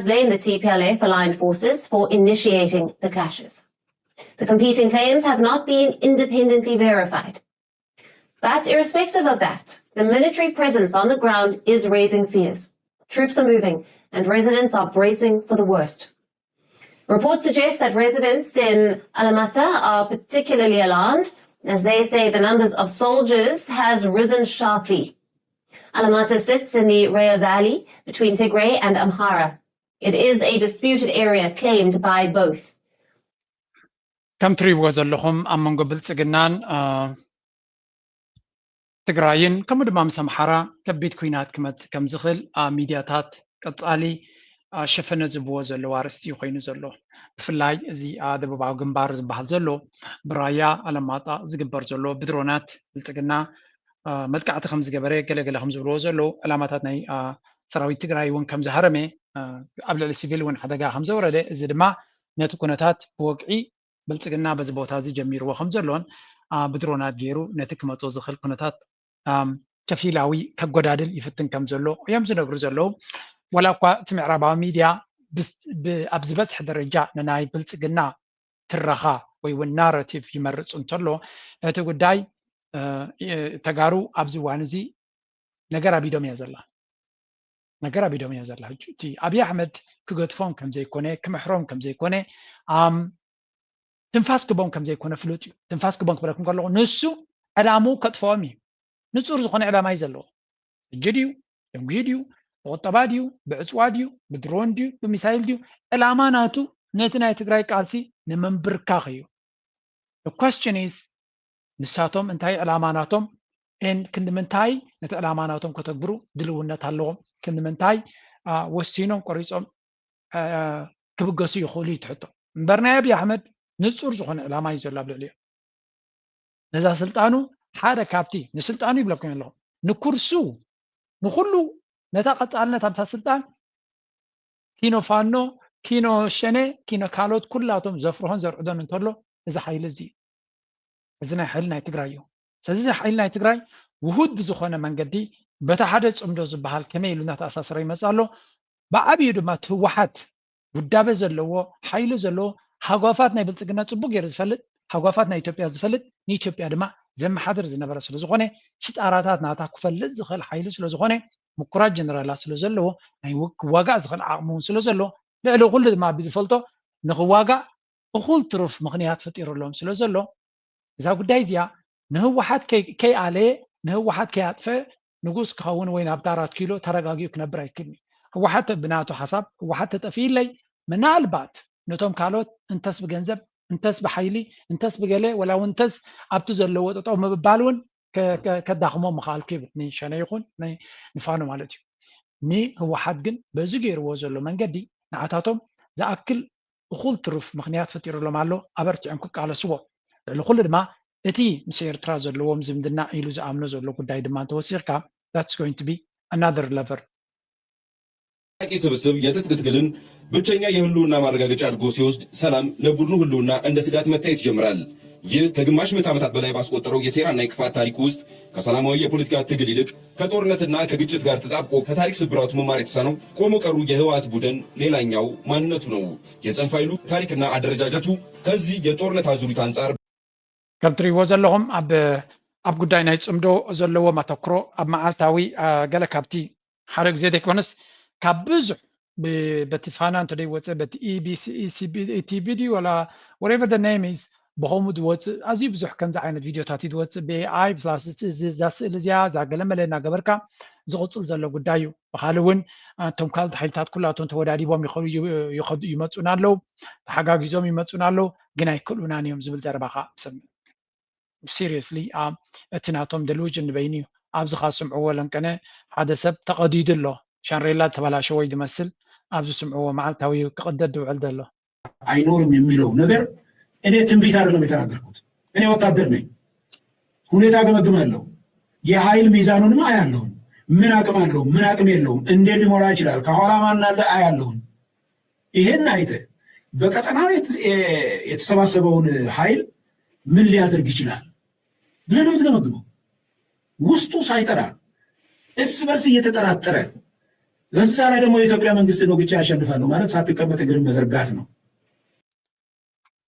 blamed the T P L F aligned forces for initiating the clashes. The competing claims have not been independently verified. But irrespective of that, the military presence on the ground is raising fears. Troops are moving, and residents are bracing for the worst. Reports suggest that residents in Alamata are particularly alarmed, as they say the numbers of soldiers has risen sharply. Alamata sits in the Raya Valley between Tigray and Amhara. It is a disputed area claimed by both. ከም ትሪእዎ ዘለኹም ኣብ መንጎ ብልፅግናን ትግራይን ከምኡ ድማ ምስ ኣምሓራ ከቢድ ኩናት ክመፅእ ከም ዝኽእል ሚድያታት ቀፃሊ ሽፈነ ዝብዎ ዘለዉ ኣርእስቲ እዩ ኮይኑ ዘሎ። ብፍላይ እዚ ደቡባዊ ግንባር ዝበሃል ዘሎ ብራያ ኣለማጣ ዝግበር ዘሎ ብድሮናት ብልፅግና መጥቃዕቲ ከም ዝገበረ ገለገለ ከም ዝብልዎ ዘለዉ ዕላማታት ናይ ሰራዊት ትግራይ እውን ከም ዝሃረመ ኣብ ልዕሊ ሲቪል እውን ሓደጋ ከም ዘውረደ እዚ ድማ ነቲ ኩነታት ብወግዒ ብልፅግና በዚ ቦታ እዚ ጀሚርዎ ከም ዘሎን ብድሮናት ገይሩ ነቲ ክመፅኦ ዝኽእል ኩነታት ከፊላዊ ከጎዳድል ይፍትን ከም ዘሎ እዮም ዝነግሩ ዘለዉ። ዋላ እኳ እቲ ምዕራባዊ ሚድያ ኣብ ዝበዝሐ ደረጃ ንናይ ብልፅግና ትረኻ ወይ እውን ናራቲቭ ይመርፅ እንተሎ እቲ ጉዳይ ተጋሩ ኣብዚ እዋን እዚ ነገር ኣብ ኢዶም እያ ዘላ ነገር ኣብ ኢዶም እያ ዘላ። እቲ ኣብይ ኣሕመድ ክገድፎም ከም ዘይኮነ ክምሕሮም ከም ዘይኮነ ትንፋስ ክቦም ከም ዘይኮነ ፍሉጥ እዩ። ትንፋስ ክቦም ክብለኩም ከለኹ ንሱ ዕላምኡ ከጥፍኦም እዩ። ንፁር ዝኾነ ዕላማ እዩ ዘለዎ። ሕጂ ድዩ ደንጉዩ ድዩ ብቁጠባ ድዩ ብዕፅዋ ድዩ ብድሮን ድዩ ብሚሳይል ድዩ ዕላማ ናቱ ነቲ ናይ ትግራይ ቃልሲ ንምንብርካኽ እዩ። The question is ንሳቶም እንታይ ዕላማ ናቶም and ክንዲ ምንታይ ነቲ ዕላማ ናቶም ከተግብሩ ድልውነት ኣለዎም ክንዲ ምንታይ ወሲኖም ቆሪፆም ክብገሱ ይኽእሉ እዩ ትሕቶ እምበር ናይ ኣብይ ኣሕመድ ንፁር ዝኾነ ዕላማ እዩ ዘሎ ኣብ ልዕሊኦም ነዛ ስልጣኑ ሓደ ካብቲ ንስልጣኑ ይብለኩም ኣለኹ ንኩርሱ ንኩሉ ነታ ቀፃልነት ኣብታ ስልጣን ኪኖ ፋኖ ኪኖ ሸኔ ኪኖ ካልኦት ኩላቶም ዘፍርሆን ዘርዕዶን እንተሎ እዚ ሓይሊ እዚ እዚ ናይ ሓይሊ ናይ ትግራይ እዩ ስለዚ እዚ ሓይሊ ናይ ትግራይ ውሁድ ብዝኾነ መንገዲ በቲ ሓደ ፅምዶ ዝበሃል ከመይ ኢሉ እናተኣሳሰረ ይመፅእ ኣሎ ብዓብዩ ድማ እቲ ህወሓት ውዳበ ዘለዎ ሓይሊ ዘለዎ ሃጓፋት ናይ ብልፅግና ፅቡቅ ገይሩ ዝፈልጥ ሃጓፋት ናይ ኢትዮጵያ ዝፈልጥ ንኢትዮጵያ ድማ ዘመሓድር ዝነበረ ስለዝኾነ ሽጣራታት ናታ ክፈልጥ ዝኽእል ሓይሊ ስለዝኾነ ምኩራት ጀነራላት ስለዘለዎ ናይ ክዋጋእ ዝኽእል ዓቕሚ እውን ስለዘሎ ልዕሊ ኩሉ ድማ ብዝፈልጦ ንክዋጋእ እኹል ትሩፍ ምኽንያት ፈጢሩሎም ስለዘሎ እዛ ጉዳይ እዚኣ ንህወሓት ከይኣለየ ንህወሓት ከይኣጥፈ ንጉስ ክኸውን ወይ ናብታ ኣራት ኪሎ ተረጋጊኡ ክነብር ኣይክልኒ ህወሓት ብናቱ ሓሳብ ህወሓት ተጠፊእለይ ምናልባት ነቶም ካልኦት እንተስ ብገንዘብ እንተስ ብሓይሊ እንተስ ብገለ ወላ እውን እንተስ ኣብቲ ዘለዎ ጠጠው ምብባል እውን ከዳኽሞ ምኽኣልኩ ይብል ንሸነ ይኹን ንፋኖ ማለት እዩ ንህወሓት ግን በዚ ገይርዎ ዘሎ መንገዲ ንዓታቶም ዝኣክል እኹል ትሩፍ ምኽንያት ፈጢሩሎም ኣሎ ኣበርቲዖም ክቃለስዎ ልዕሊ ኩሉ ድማ እቲ ምስ ኤርትራ ዘለዎም ዝምድና ኢሉ ዝኣምኖ ዘሎ ጉዳይ ድማ እንተወሲኽካ that's going to be another level ዘላቂ ስብስብ የትጥቅ ትግልን ብቸኛ የህልውና ማረጋገጫ አድርጎ ሲወስድ ሰላም ለቡድኑ ህልውና እንደ ስጋት መታየት ይጀምራል። ይህ ከግማሽ ምዕት ዓመታት በላይ ባስቆጠረው የሴራና የክፋት ታሪክ ውስጥ ከሰላማዊ የፖለቲካ ትግል ይልቅ ከጦርነትና ከግጭት ጋር ተጣብቆ ከታሪክ ስብራቱ መማር የተሳነው ቆሞ ቀሩ የህወሓት ቡድን ሌላኛው ማንነቱ ነው። የጽንፍ ኃይሉ ታሪክና አደረጃጀቱ ከዚህ የጦርነት አዙሪት አንጻር ከም ትሪእዎ ዘለኹም ኣብ ኣብ ጉዳይ ናይ ፅምዶ ዘለዎም ኣተክሮ ኣብ መዓልታዊ ገለ ካብቲ ሓደ ግዜ ዘይኮነስ ካብ ብዙሕ በቲ ፋና እንተ ይወፅእ በቲ ኢቢሲ ኢሲቢ ቲቪ ድዩ ወላ whatever the name is ብኸምኡ ዝወፅእ ኣዝዩ ብዙሕ ከምዚ ዓይነት ቪድዮታት እዩ ዝወፅእ ብኤኣይ ፕላስ እዛ ስእሊ እዚኣ እዛ ገለመለ እናገበርካ ዝቕፅል ዘሎ ጉዳይ እዩ ብካልእ እውን እቶም ካልኦት ሓይልታት ኩላቶም ተወዳዲቦም ይኸዱ ይመፁና ኣለዉ ተሓጋጊዞም ይመፁና ኣለዉ ግን ኣይክእሉናን እዮም ዝብል ዘረባ ከዓ ትሰምዕ seriously እቲ ናቶም delusion ንበይኑ እዩ ኣብዚ ካ ስምዕዎ ለንቀነ ሓደ ሰብ ተቐዲዱ ኣሎ ሻንሬላ ተበላሸወ እዩ ዝመስል ኣብዚ ስምዕዎ መዓልታዊ እዩ ክቕደድ ዝውዕል ዘሎ አይኖርም የሚለው ነገር እኔ ትንቢት አይደለም የተናገርኩት እኔ ወታደር ነኝ ሁኔታ ገመግማለሁ የኃይል ሚዛኑንም አያለሁኝ ምን አቅም አለው ምን አቅም የለውም እንዴት ሊሞላ ይችላል ከኋላ ማን አለ አያለሁኝ ይሄን አይተ በቀጠናው የተሰባሰበውን ኃይል ምን ሊያደርግ ይችላል ብለህ ነው የምትገመግመው። ውስጡ ሳይጠራ እርስ በርስ እየተጠራጠረ በዛ ላይ ደግሞ የኢትዮጵያ መንግስትን ወግቼ ያሸንፋለሁ ማለት ሳትቀመጥ እግርን መዘርጋት ነው።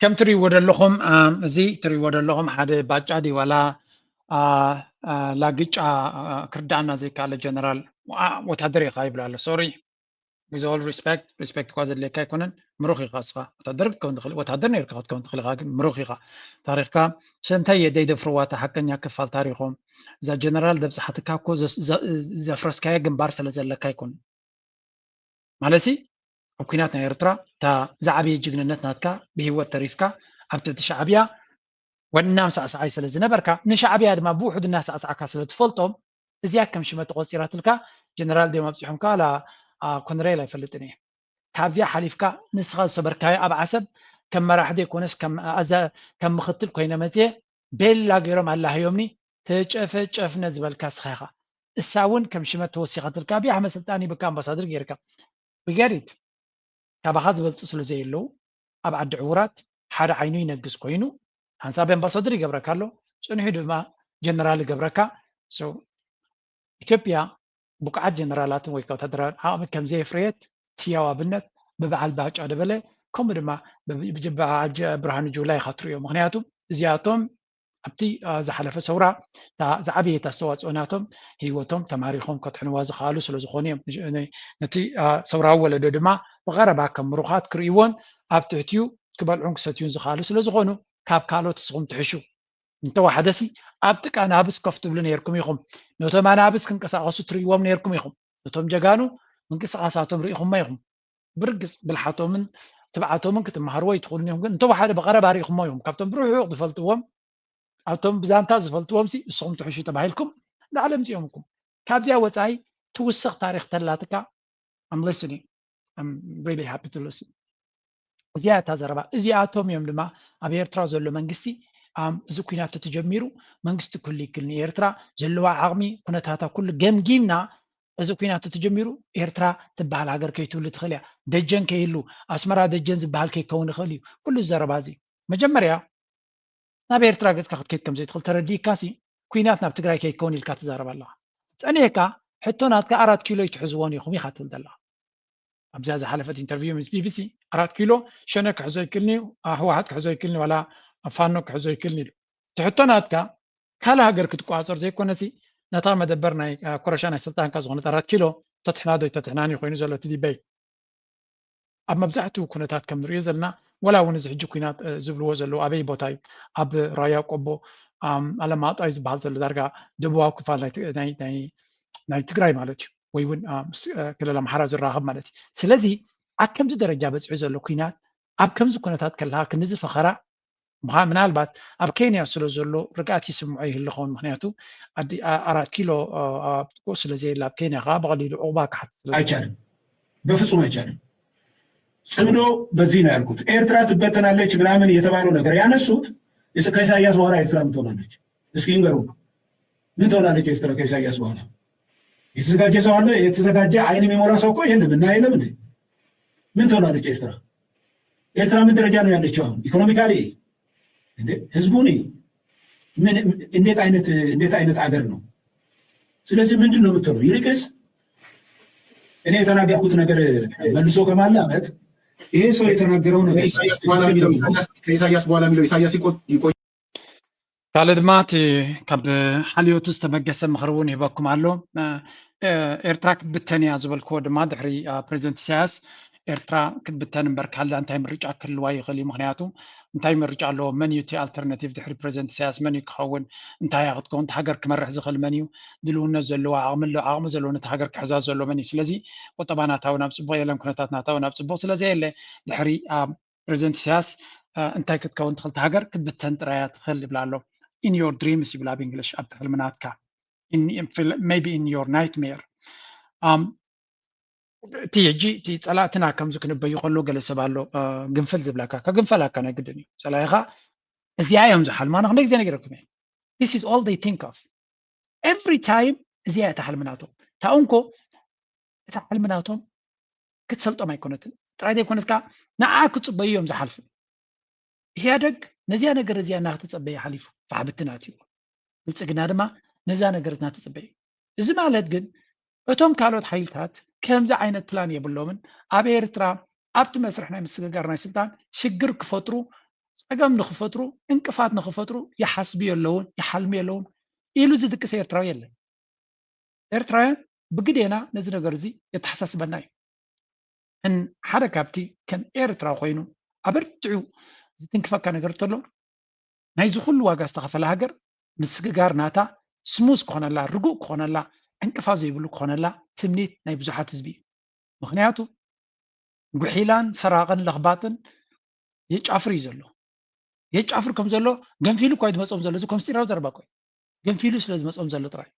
ከም ትሪእዎ ዘለኹም፣ ኣም፣ እዚ ትሪእዎ ዘለኹም ሓደ ባጫ ድዩ ዋላ፣ ኣ፣ ኣ፣ ላግጫ፣ ኣ፣ ክርዳኣና ዘይከኣለ ጀነራል፣ ኣ፣ ወታደር ኢኻ ይብሉ ኣሎ። ሶሪ፣ with all respect፣ ሪስፔክት እኳ ዘድልየካ ኣይኮነን። ምሩኽ ኢኻ እስኻ። ወታደር ክትከውን ትኽእል፣ ወታደር ነይርካ ክትከውን ትኽእል ኢኻ፣ ግን ምሩኽ ኢኻ። ታሪኽካ ሰንታይ እየ ደይደፍርዋ እታ ሓቀኛ ክፋል ታሪኾም። እዛ ጀነራል ደብጻሓትካ እኮ ዘስ-፣ ዘ-፣ ዘፍረስካዮ ግንባር ስለ ዘለካ ኣይኮነን። ማለትሲ ኣብ ኲናት ናይ ኤርትራ እታ ዝዓበየ ጅግንነት ናትካ ብህይወት ተሪፍካ ኣብ ትሕቲ ሻዕብያ ዋና ምሳዕሳዓይ ስለ ዝነበርካ፣ ንሻዕብያ ድማ ብውሑድ እናሳዕሳዕካ ስለ ትፈልጦም፣ እዚኣ ከም ሽመት ተቖጺራትልካ። ጀነራል ድዮም ኣብጺሖምካ ዋላ፣ ኣ፣ ኮነሬል ኣይፈልጥን እየ። ካብዚኣ ሓሊፍካ ንስኻ ዝሰበርካዮ ኣብ ዓሰብ ከም መራሒ ዘይኮነስ ከም ኣዛ-፣ ከም ምኽትል ኮይነ መጽየ ቤላ ገይሮም ኣላህዮምኒ፣ ተጨፈጨፍነ ዝበልካ እስኻ ኢኻ። እሳ እውን ከም ሽመት ተወሲኻትልካ፣ ቢያ መሰልጣኒ ብካ ኣምባሳደር ገይርካ። We get it። ካባኻ ዝበልጹ ስለ ዘየለዉ ኣብ ዓዲ ዕዉራት ሓደ ዓይኑ ይነግስ ኮይኑ ሓንሳብ ኣምባሳደር ይገብረካ ኣሎ፣ ጽንሑ ድማ ጀነራል ይገብረካ። So ኢትዮጵያ ብቁዓት ጀነራላትን ወይ ከዓ ወታደራዊ ዓቕሚ ከም ዘየፍረየት ህያው ኣብነት ብበዓል ባጫ ደበለ ከምኡ ድማ ብ-፣ ብ-፣ ብበዓል ጀ-፣ ብርሃኑ ጁላ ኢኻ ትርእዮ። ምኽንያቱ እዚኣቶም ኣብቲ፣ ኣ፣ ዝሓለፈ ሰውራ እታ ዝዓበየት ኣስተዋፅኦ ናቶም ህይወቶም ተማሪኾም ከድሕንዋ ዝኸኣሉ ስለ ዝኾኑ እዮም። ንሽ-፣ ነ-፣ ነቲ፣ ኣ፣ ሰውራዊ ወለዶ ድማ ብቐረባ ከም ምሩኻት ክርእይዎን ኣብ ትሕቲኡ ክበልዑን ክሰትዩን ዝኸኣሉ ስለ ዝኾኑ ካብ ካልኦት ንስኹም ትሕሹ። እንተወሓደሲ ኣብ ጥቃ ኣናብስ ኮፍ ትብሉ ነይርኩም ኢኹም። ነቶም ኣናብስ ክንቀሳቐሱ ትርእይዎም ነይርኩም ኢኹም። ነቶም ጀጋኑ ምንቅስቓሳቶም ርኢኹሞ ኢኹም። ብርግጽ ብልሓቶምን ትብዓቶምን ክትመሃርዎ ኣይትኽእሉን ኢኹም፣ ግን እንተወሓደ ብቐረባ ርኢኹሞ ኢኹም። ካብቶም ብርሑቕ ዝፈልጥዎም፣ ኣብቶም ብዛንታ ዝፈልጥዎም ሲ ንስኹም ትሕሹ ተባሂልኩም ላዕሊ ኣምጺኦምኩም። ካብዚኣ ወጻኢ ትውስኽ ታሪኽ ተላትካ I'm listening. I'm really happy to listen. እዚኣ እታ ዘረባ። እዚኣቶም እዮም ድማ ኣብ ኤርትራ ዘሎ መንግስቲ፣ ኣም፣ እዚ ኲናት ተጀሚሩ መንግስቲ ክህሉ ይክእል፣ ንኤርትራ ዘለዋ ዓቕሚ ኩነታታ ኩሉ ገምጊምና፣ እዚ ኲናት ተጀሚሩ ኤርትራ ትበሃል ሃገር ከይትህሉ ትኽእል እያ። ደጀን ከይህሉ፣ ኣስመራ ደጀን ዝበሃል ከይከውን ይኽእል እዩ። ኩሉ እዚ ዘረባ እዚ መጀመርያ ናብ ኤርትራ ገጽካ ክትከይድ ከም ዘይትኽእል ተረዲእካ ሲ፣ ኲናት ናብ ትግራይ ከይከውን ኢልካ ትዛረብ ኣለኻ። ጸኒሕካ ሕቶ ናትካ ኣራት ኪሎ ኣይትሕዝዎን ኢኹም ኢኻ ትብል ዘለኻ። ኣብዛ ዝሓለፈት ኢንተርቪው ምስ ቢቢሲ ኣራት ኪሎ ሸነ ክሕዞ ይክልኒ እዩ፣ ኣ፣ ህወሓት ክሕዞ ይክልኒ ዋላ ፋኖ ክሕዞ ይክልኒ ኢሉ። እቲ ሕቶ ናትካ ካልእ ሃገር ክትቆጻጸር ዘይኮነሲ ነታ መደበር ናይ፣ ኣ፣ ኮረሻ ናይ ስልጣንካ ዝኾነት ኣራት ኪሎ ተትሕና ዶ ኣይተትሕናን እዩ ኮይኑ ዘሎ እቲ ዲበይት። ኣብ መብዛሕትኡ ኩነታት ከም ንሪኦ ዘለና፣ ወላ እውን እዚ ሕጂ ኲናት፣ እ፣ ዝብልዎ ዘለዉ ኣበይ ቦታ እዩ? ኣብ ራያ ቆቦ፣ ኣም፣ ኣለማጣ እዩ ዝበሃል ዘሎ፣ ዳርጋ ደቡባዊ ክፋል ናይ ት-፣ ናይ፣ ናይ፣ ናይ ትግራይ ማለት እዩ፣ ወይ እውን፣ ኣም፣ ስ-፣ እ፣ ክልል ኣምሓራ ዝራኸብ ማለት እዩ። ስለዚ ኣብ ከምዚ ደረጃ በፂሑ ዘሎ ኲናት ኣብ ከምዚ ኩነታት ከለካ ክንዚ ፈኸራ ምዃ-፣ ምናልባት ኣብ ኬንያ ስለ ዘሎ ርግኣት ይስምዖ ይህሉ ኸውን። ምኽንያቱ ኣዲ-፣ ኣ-፣ ኣራት ኪሎ፣ ኣ-፣ ኣ-፣ ጥቁ ስለ ዘየለ ኣብ ኬንያ ከዓ ብቐሊሉ ዕቑባ ክሓት ስለ ዝኽእል። ኣይቻልም፣ በፍጹም ኣይቻልም። ጽምዶ በዚህ ነው ያልኩት። ኤርትራ ትበተናለች ምናምን የተባለው ነገር ያነሱት፣ እስ-፣ ከኢሳያስ በኋላ ኤርትራ ምን ትሆናለች? እስኪ ንገሩ። ምን ትሆናለች ኤርትራ ከኢሳያስ በኋላ? የተዘጋጀ ሰው አለ? የተዘጋጀ አይን የሚሞላ ሰው እኮ የለም። እና የለም እንዴ? ምን ትሆናለች ኤርትራ? ኤርትራ ምን ደረጃ ነው ያለችው አሁን ኢኮኖሚካሊ? እንዴ ህዝቡን ምን፣ እንዴት አይነት፣ እንዴት አይነት አገር ነው? ስለዚህ ምንድን ነው የምትለው? ይልቅስ እኔ የተናገርኩት ነገር መልሶ ከማላመጥ ይሄ ሰው የተናገረው ነገር ከኢሳያስ በኋላ የሚለው ኢሳያስ፣ ከኢሳያስ በኋላ የሚለው ኢሳያስ ይቆ-፣ ይቆይ። ካልእ ድማ እቲ ካብ ሓልዮቱ ዝተበገሰ ምኽሪ እውን ይህበኩም ኣሎ። እ፣ እ፣ ኤርትራ ክትብተን እያ ዝበልክዎ ድማ ድሕሪ፣ እ፣ ፕሬዚደንት ኢሳያስ ኤርትራ ክትብተን እምበር ካልእ እንታይ ምርጫ ክህልዋ ይኽእል እዩ? ምኽንያቱ እንታይ ምርጫ ኣለዎ? መን እዩ እቲ ኣልተርናቲቭ ድሕሪ ፕሬዚደንት ኢሳያስ? መን እዩ ክኸውን? እንታይ እያ ክትከውን? እቲ ሃገር ክመርሕ ዝኽእል መን እዩ? ድልውነት ዘለዎ ዓቕሚ ኣሎ፣ ዓቕሚ ዘለዎ ነቲ ሃገር ክሕዛ ዘሎ መን እዩ? ስለዚ ቁጠባ ናታዊ ናብ ጽቡቕ የለን፣ ኩነታት ናታዊ ናብ ጽቡቕ ስለ ዘየለ ድሕሪ፣ እ፣ ፕሬዚደንት ኢሳያስ፣ እ፣ እንታይ ክትከውን ትኽእል? እታ ሃገር ክትብተን ጥራይ እያ ትኽእል ይብላ ኣሎ። In your dreams ይብላ ብእንግሊሽ፣ ኣብቲ ሕልሚ ናትካ። In, in, maybe in your nightmare። ኣም፣ እቲ ሕጂ እቲ ጸላእትና ከምዚ ክንበዩ ከሎ ገለ ሰብ ኣሎ፣ እ፣ ግንፍል ዝብለካ፣ ከግንፈላካ ናይ ግድን እዩ። ጸላኢኻ እዚኣ እዮም ዝሓልማ፣ ኣነ ክንደይ ግዜ ነጊረኩም እየ። This is all they think of. Every time እዚኣ እያ እታ ሕልሚ ናቶም። እታ እንኮ እታ ሕልሚ ናቶም ክትሰልጦም ኣይኮነትን። ጥራይ ዘይኮነትካ ንዓ ክጽበዩ እዮም ዝሓልፉ። ኢህኣደግ ነዚኣ ነገር እዚኣ እናተጸበየ ሓሊፉ፣ ፋሕ ብትን ኣትይዎ። ብልጽግና ድማ ነዛ ነገር እናተጸበዩ። እዚ ማለት ግን እቶም ካልኦት ሓይልታት ከምዚ ዓይነት ፕላን የብሎምን። ኣብ ኤርትራ ኣብቲ መስርሕ ናይ ምስግጋር ናይ ስልጣን ሽግር ክፈጥሩ፣ ጸገም ንኽፈጥሩ፣ እንቅፋት ንኽፈጥሩ ይሓስቡ የለውን፣ ይሓልሙ የለውን ኢሉ ዝድቅስ ኤርትራዊ የለን። ኤርትራውያን ብግዴና ነዚ ነገር እዚ የተሓሳስበና እዩ። እን ሓደ ካብቲ ከም ኤርትራ ኮይኑ ኣበርቲዑ ዝትንክፈካ ነገር እንተሎ፣ ናይዚ ኩሉ ዋጋ ዝተኸፈለ ሃገር ምስግጋር ናታ ስሙዝ ክኾነላ፣ ርጉእ ክኾነላ፣ ዕንቅፋ ዘይብሉ ክኾነላ ትምኒት ናይ ብዙሓት ህዝቢ እዩ። ምኽንያቱ ጉሒላን ሰራቕን ለኽባጥን የጫፍር እዩ ዘሎ። የጫፍር ከም ዘሎ ገንፊሉ እኳ እዩ ዝመጾም ዘሎ። እዚ ከምስጢራዊ ዘረባ እኮ እዩ። ገንፊሉ ስለ ዝመጾም ዘሎ ጥራይ፣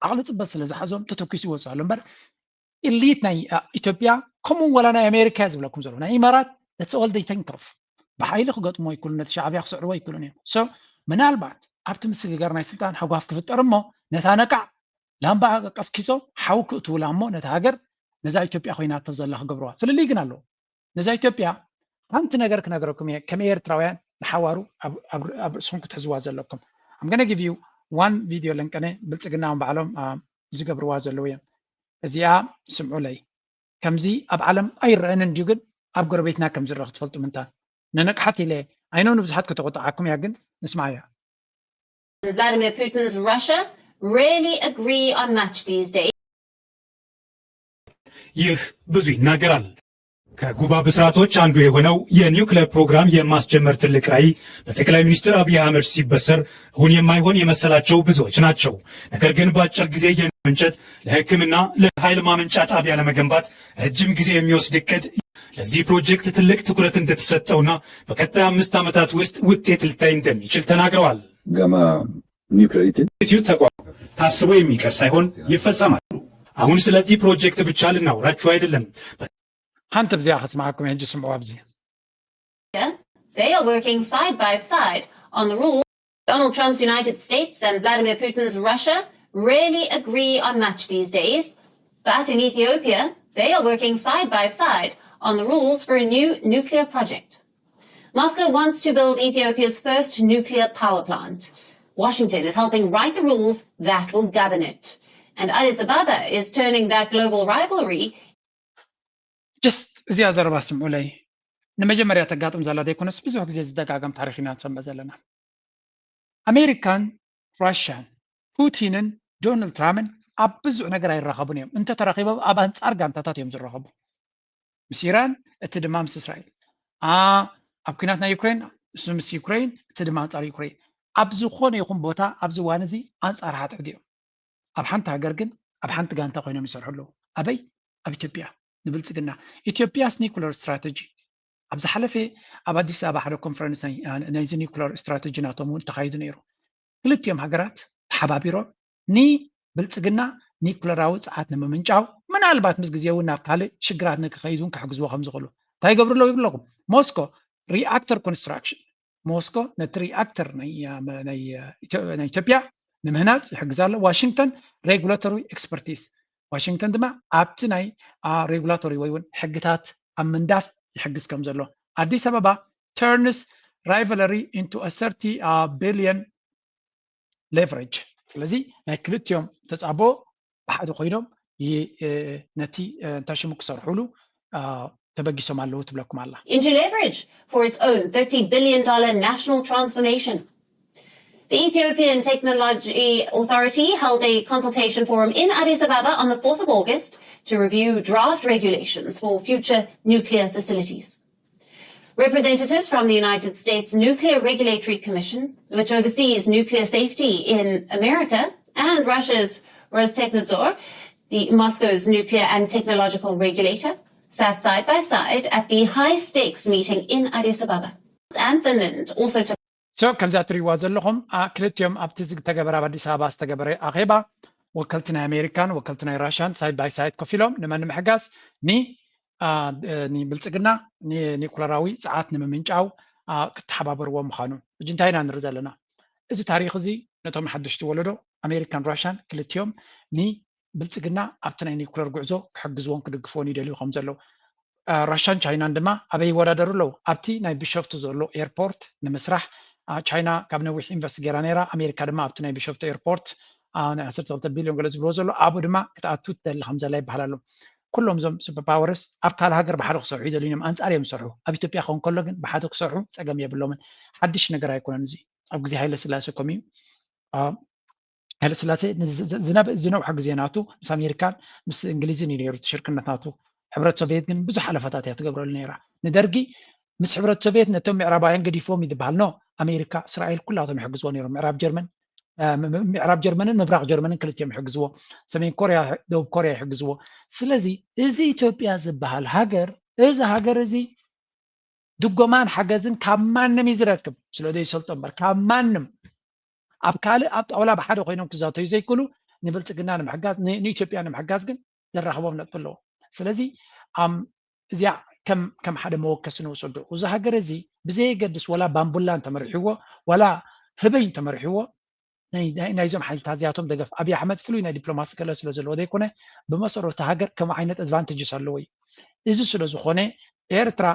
ዓቕሊ ጽበት ስለ ዝሓዞም ተተኪሱ ይወጽእ ኣሎ እምበር፣ ኢሊት ናይ ኢትዮጵያ፣ ከምኡ ወላ ናይ ኣሜሪካ ዝብለኩም ዘሎ፣ ናይ ኢማራት፣ that's all they think of። ብሓይሊ ክገጥሞ ይክእሉ፣ ነቲ ሻዕብያ ክስዕርዎ ይክእሉን እዮም። So ምናልባት ኣብቲ ምስግጋር ናይ ስልጣን ሃጓፍ ክፍጠር እሞ፣ ነታ ነቃዕ ላምባ ቀስኪሶም ሓዊ ክእትውላ እሞ፣ ነታ ሃገር ነዛ ኢትዮጵያ ኮይናቶ ዘላ ክገብርዋ። ፍልልይ ግን ኣለዎ። ነዛ ኢትዮጵያ ሓንቲ ነገር ክነግረኩም እየ፣ ከም ኤርትራውያን ንሓዋሩ ኣብ ርእስኹም ክትሕዝዋ ዘለኩም። I'm gonna give you one video ለንቀነ፣ ብልጽግና ባዕሎም ዝገብርዋ ዘለዉ እዮም። እዚኣ ስምዑለይ። ከምዚ ኣብ ዓለም ኣይረአን እንድዩ፣ ግን ኣብ ጎረቤትና ከም ዝረአ ክትፈልጡ ምንታ። ንንቕሓት ኢለ ኣይኖ ንብዙሓት ከተቆጣዓኩም እያ፣ ግን ንስማዓያ። Vladimir Putin's Russia rarely agree on much these days. ይህ ብዙ ይናገራል። ከጉባ ብስራቶች አንዱ የሆነው የኒውክሌር ፕሮግራም የማስጀመር ትልቅ ራዕይ በጠቅላይ ሚኒስትር አብይ አህመድ ሲበሰር እውን የማይሆን የመሰላቸው ብዙዎች ናቸው። ነገር ግን በአጭር ጊዜ የመንጨት፣ ለሕክምና፣ ለኃይል ማመንጫ ጣቢያ ለመገንባት ረጅም ጊዜ የሚወስድ እቅድ፣ ለዚህ ፕሮጀክት ትልቅ ትኩረት እንደተሰጠውና በቀጣይ አምስት ዓመታት ውስጥ ውጤት ሊታይ እንደሚችል ተናግረዋል። ገማ ኒውክሌር ኢንስቲትዩት ተቋም ታስቦ የሚቀር ሳይሆን ይፈጸማል። አሁን ስለዚህ ፕሮጀክት ብቻ ልናወራችሁ አይደለም። ሓንቲ ብዚኣ ከስምዓኩም ሕጂ ስምዑ ኣብዚ። They are working side by side on the rules. Donald Trump's United States and Vladimir Putin's Russia rarely agree on much these days. But in Ethiopia, they are working side by side on the rules for a new nuclear project. Moscow wants to build Ethiopia's first nuclear power plant. Washington is helping write the rules that will govern it. And Addis Ababa is turning that global rivalry just እዚኣ ዘረባ ስምዑለይ። ንመጀመርያ ተጋጥም ዘላ ዘይኮነስ ብዙሕ ግዜ ዝደጋገም ታሪክ ኢና ንሰምዕ ዘለና። ኣሜሪካን ራሽያን፣ ፑቲንን ዶናልድ ትራምፕን ኣብ ብዙሕ ነገር ኣይራኸቡን እዮም። እንተተራኺቦም ኣብ ኣንጻር ጋንታታት እዮም ዝራኸቡ። ምስ ኢራን፣ እቲ ድማ ምስ እስራኤል። ኣብ ኩናት ናይ ዩክሬን፣ እሱ ምስ ዩክሬን፣ እቲ ድማ ኣንጻር ዩክሬን። ኣብ ዝኾነ ይኹን ቦታ ኣብዚ እዋን እዚ ኣንጻር ሓድሕድ እዮም። ኣብ ሓንቲ ሃገር ግን ኣብ ሓንቲ ጋንታ ኮይኖም ይሰርሑ ኣለዉ። ኣበይ? ኣብ ኢትዮጵያ። ንብልጽግና። ኢትዮጵያስ ኒኩለር ስትራተጂ። ኣብ ዝሓለፈ ኣብ ኣዲስ ኣበባ ሓደ ኮንፈረንስ ናይዚ ኒኩለር ስትራተጂ ናቶም እውን ተኻይዱ ነይሩ። ክልቲኦም ሃገራት ተሓባቢሮም ንብልጽግና ኒኩለራዊ ጸዓት ንምምንጫው፣ ምናልባት ምስ ግዜ እውን ናብ ካልእ ሽግራት ንክኸይድ እውን ክሕግዝዎ ከም ዝኽእሉ እንታይ ይገብሩ ኣለዉ ይብለኩም? ሞስኮ ሪኣክተር ኮንስትራክሽን ሞስኮ ነቲ ሪኣክተር ናይ ኢትዮጵያ ንምህናፅ ይሕግዝ ኣሎ። ዋሽንግተን ሬጉላቶሪ ኤክስፐርቲስ፣ ዋሽንግተን ድማ ኣብቲ ናይ ሬጉላቶሪ ወይ እውን ሕግታት ኣብ ምንዳፍ ይሕግዝ ከም ዘሎ። ኣዲስ ኣበባ turns rivalry into a thirty billion leverage። ስለዚ ናይ ክልቲኦም ተፃቦ ብሓደ ኮይኖም ነቲ እንታይ ሽሙ ክሰርሕሉ ተበጊሶም ኣለዉ ትብለኩም ኣላ። Into leverage for its own thirty billion dollar national transformation. The Ethiopian Technology Authority held a consultation forum in Addis Ababa on the fourth of August to review draft regulations for future nuclear facilities. Representatives from the United States Nuclear Regulatory Commission, which oversees nuclear safety in America, and Russia's Rostekhnadzor, the Moscow's nuclear and technological regulator, sat side by side at the high-stakes meeting in Addis Ababa. And Finland also took So ከምዛ ትሪእዋ ዘለኹም ክልቲኦም ኣብቲ ዝተገበረ ኣብ ኣዲስ ኣበባ ዝተገበረ ኣኼባ ወከልቲ ናይ ኣሜሪካን ወከልቲ ናይ ራሽያን side by side ኮፍ ኢሎም ንመን ንምሕጋዝ ኒ ንብልፅግና ኒኩለራዊ ፀዓት ንምምንጫው ክተሓባበርዎ ምዃኑ። ሕጂ እንታይ ኢና ንርኢ ዘለና? እዚ ታሪኽ እዚ ነቶም ሓደሽቲ ወለዶ ኣሜሪካን ራሽያን ክልቲኦም ንብልፅግና ኣብቲ ናይ ኒኩለር ጉዕዞ ክሕግዝዎን ክድግፍዎን ይደልዩ ከም ዘለዉ፣ ራሽያን ቻይናን ድማ ኣበይ ይወዳደሩ ኣለዉ? ኣብቲ ናይ ቢሾፍቱ ዘሎ ኤርፖርት ንምስራሕ ቻይና ካብ ነዊሕ ኢንቨስት ገይራ ነይራ። ኣሜሪካ ድማ ኣብቲ ናይ ቢሾፍቱ ኤርፖርት ናይ ዓሰርተ ክልተ ቢልዮን ገለ ዝብልዎ ዘሎ ኣብኡ ድማ ክትኣቱ ትደሊ ከም ዘላ ይበሃል ኣሎ። ኩሎም እዞም ሱፐር ፓወርስ ኣብ ካልእ ሃገር ብሓደ ክሰርሑ ይደልዩ እዮም፣ ኣንጻር እዮም ዝሰርሑ። ኣብ ኢትዮጵያ ክኸውን ከሎ ግን ብሓደ ክሰርሑ ጸገም የብሎምን። ሓድሽ ነገር ኣይኮነን እዚ። ኣብ ግዜ ሃይለ ስላሴ ከምኡ እዩ። ሃይለ ስላሴ ዝነውሐ ግዜ ናቱ ምስ ኣሜሪካን ምስ እንግሊዝን እዩ ነይሩ ሽርክነት ናቱ። ሕብረት ሶቪየት ግን ብዙሕ ሓለፋታት እያ ትገብረሉ ነይራ። ንደርጊ ምስ ሕብረት ሶቪየት ነቶም ምዕራባውያን ገዲፍዎም እዩ ዝበሃል። ኖ፣ ኣሜሪካ፣ እስራኤል ኩላቶም ይሕግዝዎ ነይሮም። ምዕራብ ጀርመን ምዕራብ ጀርመንን ምብራቕ ጀርመንን ክልቲኦም ይሕግዝዎ። ሰሜን ኮርያ፣ ደቡብ ኮርያ ይሕግዝዎ። ስለዚ እዚ ኢትዮጵያ ዝበሃል ሃገር፣ እዚ ሃገር እዚ ድጎማን ሓገዝን ካብ ማንም እዩ ዝረክብ፣ ስለ ዘይሰልጦ እምበር ካብ ማንም። ኣብ ካልእ ኣብ ጣውላ ብሓደ ኮይኖም ክዛተዩ ዘይክእሉ ንብልጽግና ንምሕጋዝ ንኢትዮጵያ ንምሕጋዝ ግን ዘራኽቦም ነጥቢ ኣለዎ። ስለዚ እዚኣ ከም ሓደ መወከሲ ንወሰዶ። እዚ ሃገር እዚ ብዘየገድስ ወላ ባምቡላ እንተመሪሕዎ ወላ ህበይ እንተመሪሕዎ ናይዞም ሓይልታት እዚኣቶም ደገፍ ኣብይ ኣሕመድ ፍሉይ ናይ ዲፕሎማሲ ክእለት ስለ ዘለዎ ዘይኮነ ብመሰረቱ ሃገር ከም ዓይነት ኣድቫንቴጅስ ኣለዎ እዩ። እዚ ስለ ዝኾነ ኤርትራ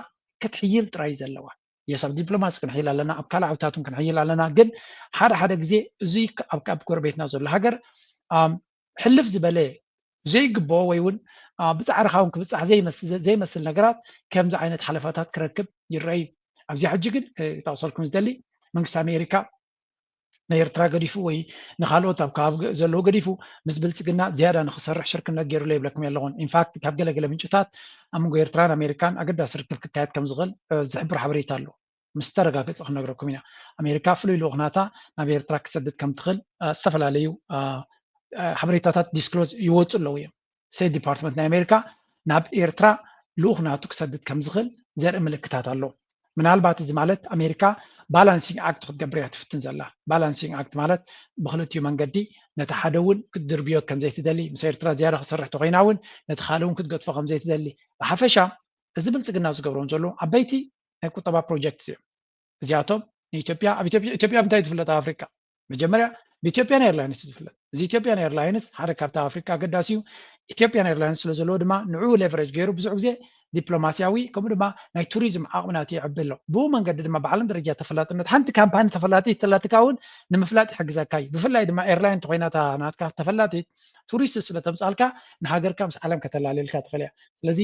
ክትሕይል ጥራይ ዘለዋ የሳብ ዲፕሎማሲ ክንሕይል ኣለና፣ ኣብ ካልእ ዓውታቱን ክንሕይል ኣለና። ግን ሓደ ሓደ ግዜ እዚ ኣብ ጎረቤትና ዘሎ ሃገር ሕልፍ ዝበለ ዘይግብኦ ወይ እውን ብጻዕርኻ እውን ክብጻሕ ዘይመስል ነገራት ከምዚ ዓይነት ሓለፋታት ክረክብ ይረአ እዩ። ኣብዚ ሕጂ ግን ክጠቕሰልኩም ዝደሊ መንግስቲ ኣሜሪካ ንኤርትራ ገዲፉ ወይ ንካልኦት ኣብ ከባቢ ዘለዉ ገዲፉ ምስ ብልጽግና ዝያዳ ንክሰርሕ ሽርክነት ገይሩሎ ይብለኩም ኣለኹን። ኢንፋክት ካብ ገለገለ ምንጭታት ኣብ መንጎ ኤርትራን ኣሜሪካን ኣገዳሲ ርክብ ክካየድ ከም ዝኽእል ዝሕብር ሓበሬታ ኣሎ። ምስ ተረጋገጸ ክንነግረኩም ኢና። ኣሜሪካ ፍሉይ ልኡኽ ናታ ናብ ኤርትራ ክሰድድ ከም ትኽእል ዝተፈላለዩ ሓበሬታታት ዲስክሎዝ ይወፁ ኣለዉ እዮም። ስቴት ዲፓርትመንት ናይ ኣሜሪካ ናብ ኤርትራ ልኡኽ ናቱ ክሰድድ ከም ዝኽእል ዘርኢ ምልክታት ኣሎ። ምናልባት እዚ ማለት ኣሜሪካ ባላንሲንግ ኣክት ክትገብር እያ ትፍትን ዘላ። ባላንሲንግ ኣክት ማለት ብክልቲኡ መንገዲ ነቲ ሓደ እውን ክትድርብዮ ከም ዘይትደሊ፣ ምስ ኤርትራ ዝያዳ ክሰርሕ ተኮይና እውን ነቲ ካልእ እውን ክትገጥፎ ከም ዘይትደሊ። ብሓፈሻ እዚ ብልጽግና ዝገብሮም ዘሎ ዓበይቲ ናይ ቁጠባ ፕሮጀክትስ እዮም። እዚኣቶም ንኢትዮጵያ ኣብ ኢትዮጵያ ኢትዮጵያ እንታይ ትፍለጥ ኣብ ኣፍሪካ? መጀመርያ ብኢትዮጵያን ኤርላይንስ ዝፍለጥ። እዚ ኢትዮጵያን ኤርላይንስ ሓደ ካብቲ ኣፍሪካ ኣገዳሲ እዩ። ኢትዮጵያን ኤርላይንስ ስለ ዘለዎ ድማ ንዕኡ ሌቨሬጅ ገይሩ ብዙሕ ግዜ ዲፕሎማሲያዊ ከምኡ ድማ ናይ ቱሪዝም ዓቕሚ ናቱ የዕቢ ኣሎ። ብኡ መንገዲ ድማ ብዓለም ደረጃ ተፈላጥነት ሓንቲ ካምፓኒ ተፈላጢ ተላትካ እውን ንምፍላጥ ይሕግዘካ እዩ። ብፍላይ ድማ ኤርላይን እንተኮይና ናትካ ተፈላጢት ቱሪስት ስለ ተምፃልካ ንሃገርካ ምስ ዓለም ከተላለልካ ትኽእል እያ። ስለዚ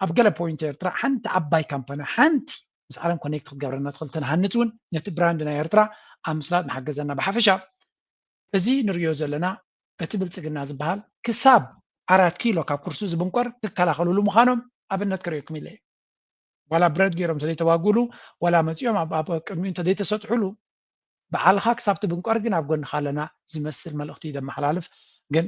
ኣብ ገለ ፖይንት ኤርትራ ሓንቲ ዓባይ ካምፓኒ ሓንቲ ምስ ዓለም ኮኔክት ክትገብረና ትኽእል ተንሃንፅ እውን ነቲ ብራንድ ናይ ኤርትራ ኣብ ምስላጥ ንሓገዘና። ብሓፈሻ እዚ ንሪኦ ዘለና እቲ ብልፅግና ዝበሃል ክሳብ ኣራት ኪሎ ካብ ኩርሱ ዝብንቆር ክከላኸሉሉ ምዃኖም ኣብነት ክርእየኩም ኢለ ዋላ ብረት ገይሮም እንተዘይተዋጉሉ ዋላ መፂኦም ኣብ ቅድሚኡ እንተዘይተሰጥሑሉ ባዓልኻ ክሳብ ትብንቆር ግን ኣብ ጎንኻ ኣለና ዝመስል መልእኽቲ እዩ ዘመሓላልፍ። ግን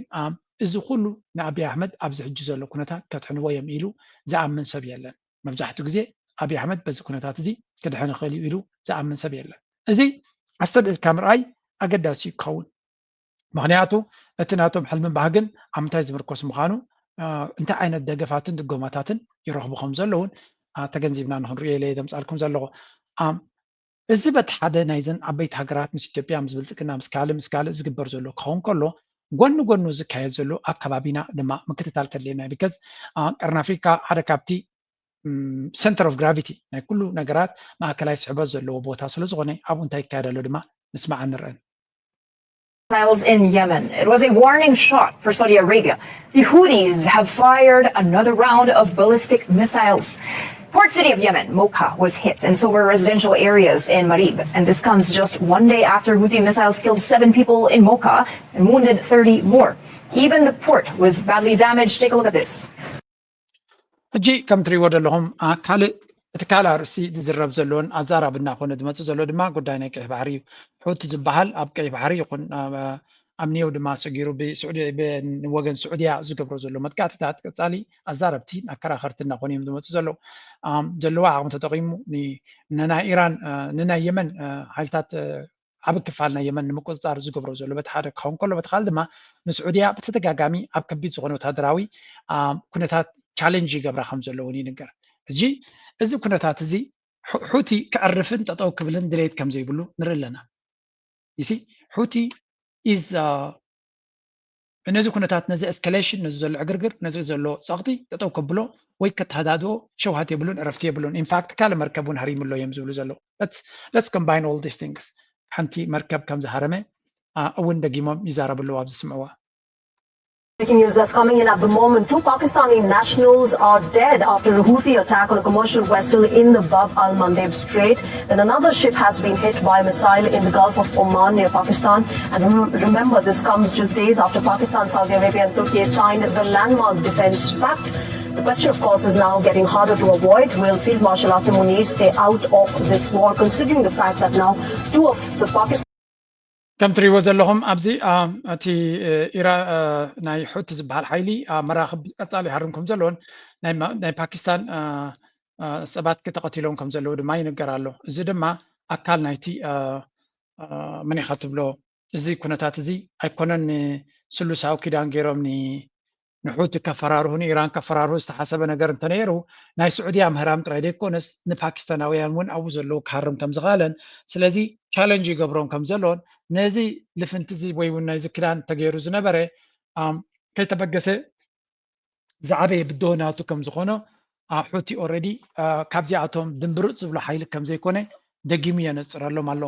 እዚ ኩሉ ንኣብይ ኣሕመድ ኣብዚ ሕጂ ዘሎ ኩነታት ከድሕንዎ እዮም ኢሉ ዝኣምን ሰብ የለን። መብዛሕትኡ ግዜ ኣብይ ኣሕመድ በዚ ኩነታት እዚ ክድሕን ይኽእል እዩ ኢሉ ዝኣምን ሰብ የለን። እዚ ኣስተብሂልካ ምርኣይ ኣገዳሲ እዩ ክኸውን። ምኽንያቱ እቲ ናቶም ሕልምን ባህግን ኣብ ምንታይ ዝምርኮስ ምዃኑ እንታይ ዓይነት ደገፋትን ድጎማታትን ይረኽቡ ከም ዘለውን ተገንዚብና ንክንሪኦ ኢለ ዘምፃልኩም ዘለኹ። እዚ በቲ ሓደ ናይዘን ዓበይቲ ሃገራት ምስ ኢትዮጵያ ምስ ብልፅግና ምስ ካልእ ምስ ካልእ ዝግበር ዘሎ ክኸውን ከሎ ጎኒ ጎኑ ዝካየድ ዘሎ ኣብ ከባቢና ድማ ምክትታል ከድልየና ቢካዝ ቀርኒ ኣፍሪካ ሓደ ካብቲ center of gravity ናይ ኩሉ ነገራት ማእከላይ ስሕበት ዘለዎ ቦታ ስለ ዝኾነ ኣብኡ እንታይ ይካየድ ኣሎ ድማ ንስማዕ ንርአን። Missiles in Yemen. It was a warning shot for Saudi Arabia. The Houthis have fired another round of ballistic missiles. Port city of Yemen, Mocha, was hit, and so were residential areas in Marib. And this comes just one day after Houthi missiles killed seven people in Mocha and wounded thirty more. Even the port was badly damaged. Take a look at this. ሕጂ ከም ትሪእዎ ዘለኹም ካልእ እቲ ካልእ ኣርእስቲ ዝዝረብ ዘለዎን ኣዛራቢ እናኾነ ዝመፅእ ዘሎ ድማ ጉዳይ ናይ ቀይሕ ባሕሪ እዩ። ሑቲ ዝበሃል ኣብ ቀይሕ ባሕሪ ይኹን ኣብ ኒው ድማ ሰጊሩ ብስዑዲ ንወገን ስዑድያ ዝገብሮ ዘሎ መጥቃዕትታት ቀፃሊ ኣዛረብቲ ኣከራኸርቲ እናኾኑ እዮም ዝመፁ ዘለዉ። ዘለዋ ዓቕሚ ተጠቒሙ ንናይ ኢራን ንናይ የመን ሓይልታት ዓቢ ክፋል ናይ የመን ንምቁፅፃር ዝገብሮ ዘሎ በቲ ሓደ ክኸውን ከሎ በቲ ካልእ ድማ ንስዑድያ ብተደጋጋሚ ኣብ ከቢድ ዝኾነ ወታደራዊ ኩነታት ቻሌንጅ ይገብራ ከም ዘለውን ይንገር። እዚ እዚ ኩነታት እዚ ሑቲ ክዕርፍን ጠጠው ክብልን ድሌት ከም ዘይብሉ ንርኢ ኣለና። ይሲ ሑቲ ኢዝ ነዚ ኩነታት ነዚ ኤስካሌሽን ነዚ ዘሎ ዕግርግር ነዚ ዘሎ ፀቕጢ ጠጠው ከብሎ ወይ ከተሃዳድኦ ሸውሃት የብሉን፣ ዕረፍቲ የብሉን። ኢንፋክት ካልእ መርከብ እውን ሃሪሙ ኣሎ እዮም ዝብሉ ዘለዉ። Let's combine all these things። ሓንቲ መርከብ ከም ዝሃረመ እውን ደጊሞም ይዛረቡ ኣለዉ ኣብዚ ስምዕዋ። Breaking news that's coming in at the moment. Two Pakistani nationals are dead after a Houthi attack on a commercial vessel in the Bab al Mandeb Strait. And another ship has been hit by a missile in the Gulf of Oman near Pakistan. And remember, this comes just days after Pakistan, Saudi Arabia, and Turkey signed the landmark defense pact. The question, of course, is now getting harder to avoid. Will Field Marshal Asim Munir stay out of this war, considering the fact that now two of the Pakistan ከም ትሪእዎ ዘለኹም ኣብዚ እቲ ኢራ ናይ ሑቲ ዝበሃል ሓይሊ መራኽብ ቀጻሊ ይሃርም ከም ዘለዎን ናይ ፓኪስታን ሰባት ተቐቲሎም ከም ዘለዉ ድማ ይንገር ኣሎ። እዚ ድማ ኣካል ናይቲ መን ኢኻ ትብሎ እዚ ኩነታት እዚ ኣይኮነን። ንስሉሳዊ ኪዳን ገይሮም ንሑቲ ከፈራርሁ ንኢራን ከፈራርሁ ዝተሓሰበ ነገር እንተነይሩ ናይ ስዑድያ ምህራም ጥራይ ዘይኮነስ ንፓኪስታናውያን እውን ኣብኡ ዘለዉ ክሃርም ከም ዝኽኣለን ስለዚ ቻለንጅ ይገብሮም ከም ዘሎን ነዚ ልፍንቲ እዚ ወይ እውን ናይዚ ክዳን ተገይሩ ዝነበረ ከይተበገሰ ዝዓበየ ብድሆ ናቱ ከም ዝኾነ ሑቲ ኦረዲ ካብዚኣቶም ድንብርፅ ዝብሎ ሓይሊ ከም ዘይኮነ ደጊሙ የነፅረሎም ኣሎ።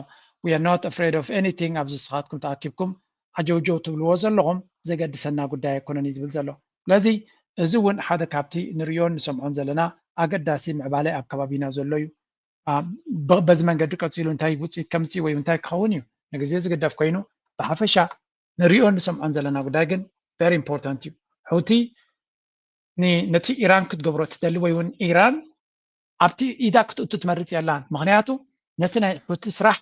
We are not afraid of anything ኣብዚ ንስኻትኩም ተኣኪብኩም ዓጀውጀው ትብልዎ ዘለኹም ዘገድሰና ጉዳይ ኣይኮነን እዩ ዝብል ዘሎ። ስለዚ እዚ እውን ሓደ ካብቲ ንሪኦን ንሰምዖን ዘለና ኣገዳሲ ምዕባለ ኣብ ከባቢና ዘሎ እዩ። በዚ መንገዲ ቀፂሉ እንታይ ውፅኢት ከምፅእ ወይ እንታይ ክኸውን እዩ ንግዜ ዝግደፍ ኮይኑ ብሓፈሻ ንሪኦን ንሰምዖን ዘለና ጉዳይ ግን very important እዩ። ሑቲ ነቲ ኢራን ክትገብሮ ትደሊ ወይ እውን ኢራን ኣብቲ ኢዳ ክትእቱ ትመርፅ የላን። ምክንያቱ ነቲ ናይ ሑቲ ስራሕ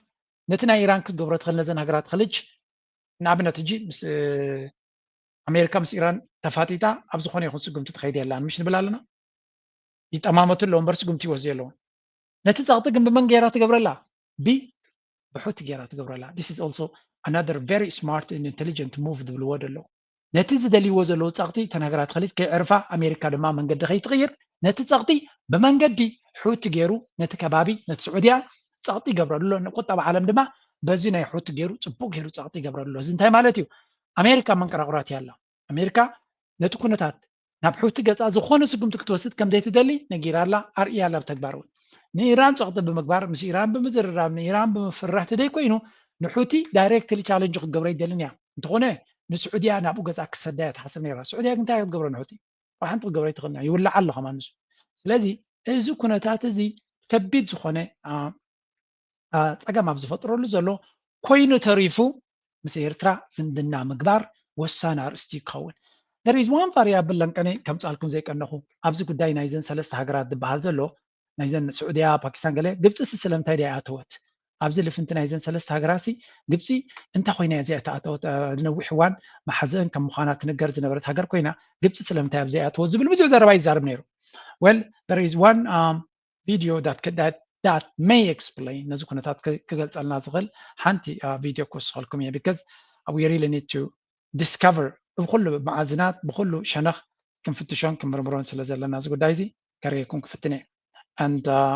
ነቲ ናይ ኢራን ክትገብሮ ትኽእል ነዘን ሃገራት ክልጅ ንኣብነት ሕጂ ምስ ኣሜሪካ ምስ ኢራን ተፋጢጣ ኣብ ዝኾነ ይኹን ስጉምቲ ትኸይድ የላን ምሽ ንብል ኣለና። ይጠማመቱ ኣለዉ እምበር ስጉምቲ ይወስዱ የለውን። ነቲ ጸቕጢ ግን ብመን ገይራ ትገብረላ? ብ ብሑቲ ገይራ ትገብረላ። This is also another very smart and intelligent move ዝብልዎ ዘለዉ። ነቲ ዝደልይዎ ዘለዉ ጸቕጢ ተን ሃገራት ኸሊጅ ከይዕርፋ ኣሜሪካ ድማ መንገዲ ከይትቕይር ነቲ ጸቕጢ ብመንገዲ ሑቲ ገይሩ ነቲ ከባቢ ነቲ ስዑድያ ጸቕጢ ይገብረሉ ኣሎ። ንቁጠባ ዓለም ድማ በዚ ናይ ሑቲ ገይሩ ጽቡቕ ገይሩ ጸቕጢ ይገብረሉ ኣሎ። እዚ እንታይ ማለት እዩ? ኣሜሪካ መንቀራቑራት እያ ኣላ። ኣሜሪካ ነቲ ኩነታት ናብ ሑቲ ገጻ ዝኾነ ስጉምቲ ክትወስድ ከም ዘይትደሊ ነጊራ ኣላ፣ ኣርእያ ኣላ ብተግባር እውን። ንኢራን ጸቕጢ ብምግባር፣ ምስ ኢራን ብምዝርራብ፣ ንኢራን ብምፍርራሕ ተደይኮይኑ ንሑቲ ዳይሬክትሊ ቻለንጅ ክትገብሮ ኣይደልን እያ። እንተኾነ ንስዑድያ ናብኡ ገጻ ክሰዳ እያ ትሓስብ ነይራ። ስዑድያ ግን እንታይ ክትገብሮ ንሑቲ? ዋላ ሓንቲ ክትገብሮ ኣይትኽእልን እያ። ይውላዕ ኣሎ ከማን ንሱ። ስለዚ እዚ ኩነታት እዚ ከቢድ ዝኾነ ጸገም ኣብ ዝፈጥረሉ ዘሎ ኮይኑ ተሪፉ ምስ ኤርትራ ዝምድና ምግባር ወሳኒ ኣርእስቲ ክኸውን። There is one variable ለንቀነ ከምጻልኩም ዘይቀነኹ ኣብዚ ጉዳይ ናይዘን ሰለስተ ሃገራት ዝበሃል ዘሎ ናይዘን ስዑድያ፣ ፓኪስታን ገለ ግብፂ ሲ ስለምንታይ ድያ ኣተወት? ኣብዚ ልፍንቲ ናይዘን ሰለስተ ሃገራት ሲ ግብፂ እንታይ ኮይና እያ እዚኣ ተኣተወት? ነዊሕ እዋን መሓዘን ከም ምዃና ትንገር ዝነበረት ሃገር ኮይና ግብፂ ስለምንታይ ኣብዚኣ ኣተወት ዝብል ብዙሕ ዘረባ ይዛረብ ነይሩ። Well, there is one um, video that, that, that may explain ነዚ ኩነታት ክገልፀልና ዝኽእል ሓንቲ ቪድዮ ክወስኸልኩም እየ because we really need to discover ብኩሉ መኣዝናት ብኩሉ ሸነኽ ክንፍትሾን ክንምርምሮን ስለ ዘለና እዚ ጉዳይ እዚ ከርእየኩም ክፍትን እየ and uh,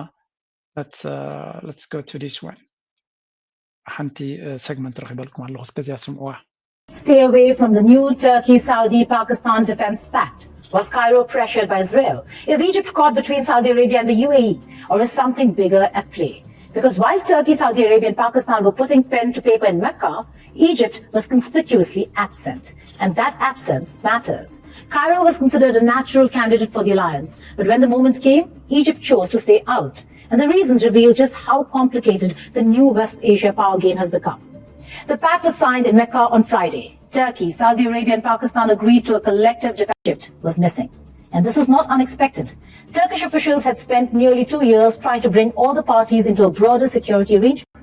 let's, uh, let's go to this one ሓንቲ ሰግመንት ረኺበልኩም ኣለኹ እስከዚኣ ስምዕዋ Stay away from the new Turkey Saudi Pakistan Defense Pact. Was Cairo pressured by Israel? Is Egypt caught between Saudi Arabia and the U A E? Or is something bigger at play? Because while Turkey, Saudi Arabia, and Pakistan were putting pen to paper in Mecca, Egypt was conspicuously absent. And that absence matters. Cairo was considered a natural candidate for the alliance, but when the moment came, Egypt chose to stay out. And the reasons reveal just how complicated the new West Asia power game has become. The pact was signed in Mecca on Friday. Turkey, Saudi Arabia, and Pakistan agreed to a collective defense. Egypt was missing. And this was not unexpected. Turkish officials had spent nearly two years trying to bring all the parties into a broader security arrangement.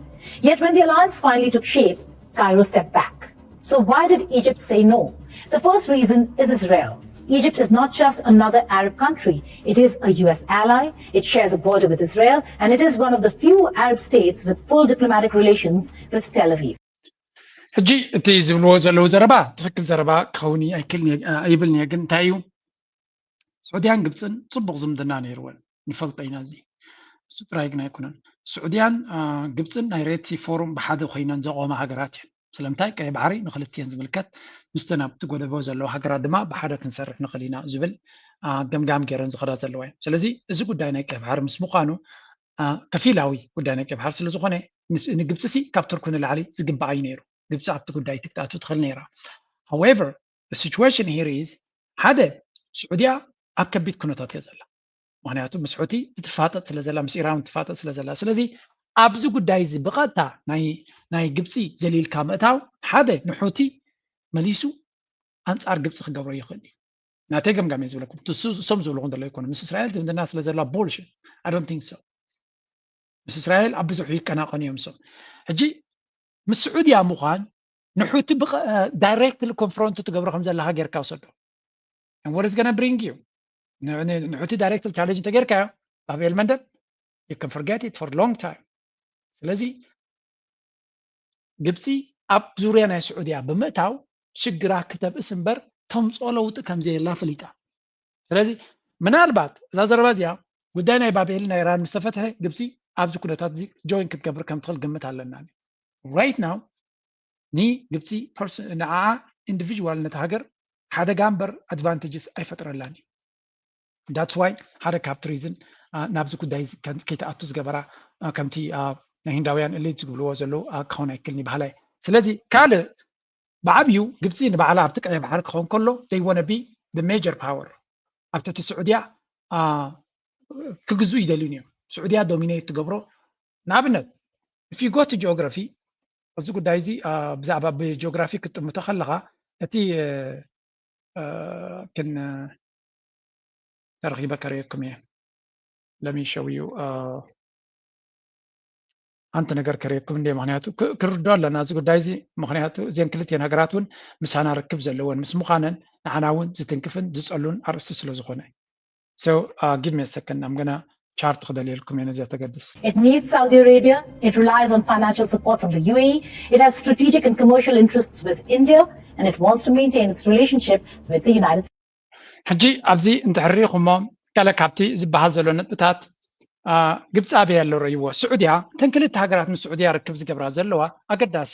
Yet when the alliance finally took shape, Cairo stepped back. So why did Egypt say no? The first reason is Israel. Egypt is not just another Arab country. It is a U S ally, it shares a border with Israel, and it is one of the few Arab states with full diplomatic relations with Tel Aviv. ሕጂ እቲ ዝብልዎ ዘለዉ ዘረባ ትኽክል ዘረባ ክኸውን ኣይብልን እየ ግን እንታይ እዩ ስዑድያን ግብፅን ፅቡቕ ዝምድና ነይርወን ንፈልጦ ኢና እዚ እሱ ጥራይ ግን ኣይኮነን ስዑድያን ግብፅን ናይ ሬድሲ ፎሩም ብሓደ ኮይነን ዘቆማ ሃገራት እየን ስለምንታይ ቀይ ባሕሪ ንክልትየን ዝምልከት ምስተን ኣብቲ ጎደቦ ዘለዋ ሃገራት ድማ ብሓደ ክንሰርሕ ንኽእል ኢና ዝብል ገምጋም ገይረን ዝኸዳ ዘለዋ እየን ስለዚ እዚ ጉዳይ ናይ ቀይ ባሕሪ ምስ ምዃኑ ከፊላዊ ጉዳይ ናይ ቀይ ባሕሪ ስለዝኾነ ንግብፂ ሲ ካብ ቱርኪ ንላዕሊ ዝግባኣ እዩ ነይሩ ግብፂ ኣብቲ ጉዳይ ትክትኣቱ ትኽእል ነይራ። However, the situation here is ሓደ ስዑድያ ኣብ ከቢድ ኩነታት እያ ዘላ። ምክንያቱ ምስ ሑቲ ትፋጠጥ ስለ ዘላ፣ ምስ ኢራን ትፋጠጥ ስለ ዘላ፣ ስለዚ ኣብዚ ጉዳይ እዚ ብቐጥታ ናይ ናይ ግብፂ ዘሊልካ ምእታው ሓደ ንሑቲ መሊሱ ኣንፃር ግብፂ ክገብሮ ይኽእል እዩ። ናተይ ገምጋም እየ ዝብለኩም፣ እሱ እሶም ዝብልኹም ዘሎ ኣይኮነ። ምስ እስራኤል ዝምድና ስለ ዘለዋ bullshit። I don't think so። ምስ እስራኤል ኣብ ብዙሕ ይቀናቐኑ እዮም እሶም። ሕጂ ምስ ስዑድያ ምዃን ንሑቲ directly confront ትገብሮ ከም ዘለኻ ጌርካ ውሰዶ። And what is gonna bring you? ንሑቲ directly challenge እንተጌርካዮ፣ ባብኤል መንደብ፣ you can forget it for long time። ስለዚ ግብፂ ኣብ ዙርያ ናይ ስዑድያ ብምእታው ሽግራ ክተብእስ እምበር ተምፅኦ ለውጢ ከምዘየላ ፍሊጣ። ስለዚ ምናልባት እዛ ዘረባ እዚኣ ጉዳይ ናይ ባብኤል ናይ ኢራን ምስ ተፈትሐ ግብፂ ኣብዚ ኩነታት እዚ join ክትገብር ከም ትኽእል ግምት ኣለና። Right now ንግብፂ ንዓዓ individual ነቲ ሃገር ሓደጋ እምበር advantages ኣይፈጥረላን እዩ። That's why ሓደ ካብቲ reason ናብዚ ጉዳይ ከይትኣቱ ዝገበራ ከምቲ ናይ ሂንዳውያን elite ዝብልዎ ዘለዉ ክኸውን ኣይክልን ይበሃላ እየ። ስለዚ ካልእ ብዓብዩ ግብፂ ንባዕላ ኣብቲ ቀይሕ ባሕሪ ክኸውን ከሎ they wanna be the major power ኣብ ትሕቲ ስዑድያ ክግዙ ይደልዩን እዮም። ስዑድያ dominate ትገብሮ። ንኣብነት if you go to geography እዚ ጉዳይ እዚ ብዛዕባ ብጂኦግራፊ ክትጥምቶ ከለኻ እቲ ክን ተረኺበ ከርእየኩም እየ። Let me show you ሓንቲ ነገር ከርእየኩም እንደ ምክንያቱ ክርዶ ኣለና እዚ ጉዳይ እዚ። ምክንያቱ እዚን ክልቲኤን ሃገራት እውን ምሳና ርክብ ዘለወን ምስ ምዃነን ንዓና እውን ዝትንክፍን ዝፀሉን ኣርእስቲ ስለ ዝኾነ። So give me a second. I'm gonna chart ክደልየልኩም እየ ነዚኣ ተገድስ። It needs Saudi Arabia. It relies on financial support from the U A E. It has strategic and commercial interests with India, and it wants to maintain its relationship with the United States. ሕጂ ኣብዚ እንድሕር ርኢኹሞ ገለ ካብቲ ዝበሃል ዘሎ ነጥብታት ግብፂ ኣበይ ኣሎ ረይዎ። ስዑድያ እተን ክልተ ሃገራት ምስ ስዑድያ ርክብ ዝገብራ ዘለዋ ኣገዳሲ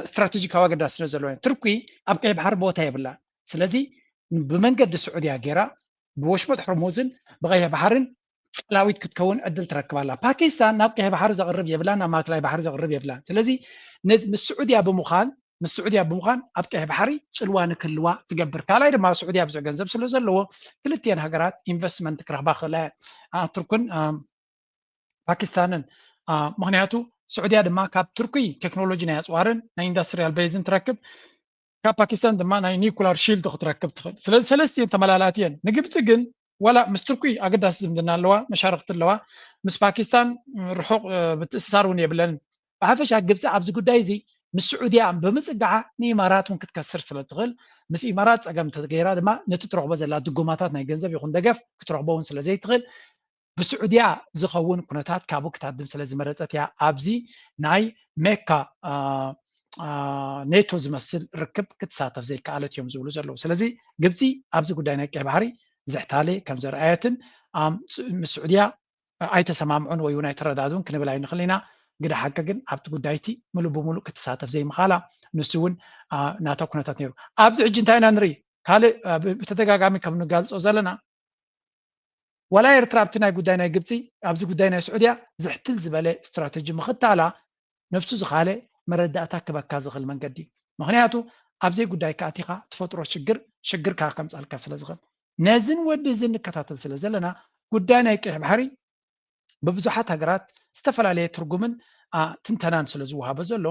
ስትራቴጂካዊ ኣገዳሲ ስለ ዘለዎ እየን። ቱርኪ ኣብ ቀይ ባሕሪ ቦታ የብላን። ስለዚ ብመንገዲ ስዑድያ ገይራ ብወሽመጥ ሕርሙዝን ብቀይሕ ባሕርን ፀላዊት ክትከውን ዕድል ትረክብ ኣላ። ፓኪስታን ናብ ቀይሕ ባሕሪ ዘቕርብ የብላን፣ ናብ ማእከላይ ባሕሪ ዘቕርብ የብላን። ስለዚ ነዚ ምስ ስዑድያ ብምዃን ምስ ስዑድያ ብምዃን ኣብ ቀይሕ ባሕሪ ፅልዋ ንክህልዋ ትገብር። ካልኣይ ድማ ስዑድያ ብዙሕ ገንዘብ ስለ ዘለዎ ክልቲኤን ሃገራት ኢንቨስትመንት ክረኽባ ክኽእላ እየን። ቱርክን ፓኪስታንን። ምክንያቱ ስዑድያ ድማ ካብ ቱርኪ ቴክኖሎጂ ናይ ኣፅዋርን ናይ ኢንዳስትሪያል ቤዝን ትረክብ፣ ካብ ፓኪስታን ድማ ናይ ኒኩላር ሺልድ ክትረክብ ትኽእል። ስለዚ ሰለስቲኤን ተመላላቲ እየን። ንግብፂ ግን ዋላ ምስ ቱርኪ ኣገዳሲ ዝምድና ኣለዋ፣ መሻርክቲ ኣለዋ፣ ምስ ፓኪስታን ርሑቕ ምትእስሳር እውን የብለንን። ብሓፈሻ ግብፂ ኣብዚ ጉዳይ እዚ ምስ ስዑድያ ብምፅጋዓ ንኢማራት እውን ክትከስር ስለ ትኽእል፣ ምስ ኢማራት ፀገም እንተገይራ ድማ ነቲ ትረኽቦ ዘላ ድጎማታት ናይ ገንዘብ ይኹን ደገፍ ክትረኽቦ እውን ስለ ዘይትኽእል ብስዑድያ ዝኸውን ኩነታት ካብኡ ክትሃድም ስለ ዝመረፀት እያ ኣብዚ ናይ ሜካ ኔቶ ዝመስል ርክብ ክትሳተፍ ዘይከኣለት እዮም ዝብሉ ዘለዉ። ስለዚ ግብፂ ኣብዚ ጉዳይ ናይ ቀይ ባሕሪ ዝሕታለ ከም ዘርኣየትን ምስ ስዑድያ ኣይተሰማምዑን ወይ እውን ኣይተረዳድኡን ክንብል ኣይንኽእል ኢና። ግደ ሓቂ ግን ኣብቲ ጉዳይቲ ምሉእ ብምሉእ ክትሳተፍ ዘይምኻላ ንሱ እውን ናታ ኩነታት ነይሩ። ኣብዚ ሕጂ እንታይ ኢና ንርኢ? ካልእ ብተደጋጋሚ ከም ንጋልፆ ዘለና ዋላ ኤርትራ ኣብቲ ናይ ጉዳይ ናይ ግብፂ ኣብዚ ጉዳይ ናይ ስዑድያ ዝሕትል ዝበለ ስትራተጂ ምኽታላ ነብሱ ዝኻለ መረዳእታ ክበካ ዝኽእል መንገዲ እዩ። ምኽንያቱ ኣብዘይ ጉዳይካ ኣቲኻ ትፈጥሮ ሽግር ሽግርካ ከምፃልካ ስለ ዝኽእል ነዝን ወዲ እዚ ንከታተል ስለ ዘለና ጉዳይ ናይ ቀይሕ ባሕሪ ብብዙሓት ሃገራት ዝተፈላለየ ትርጉምን ትንተናን ስለ ዝወሃቦ ዘሎ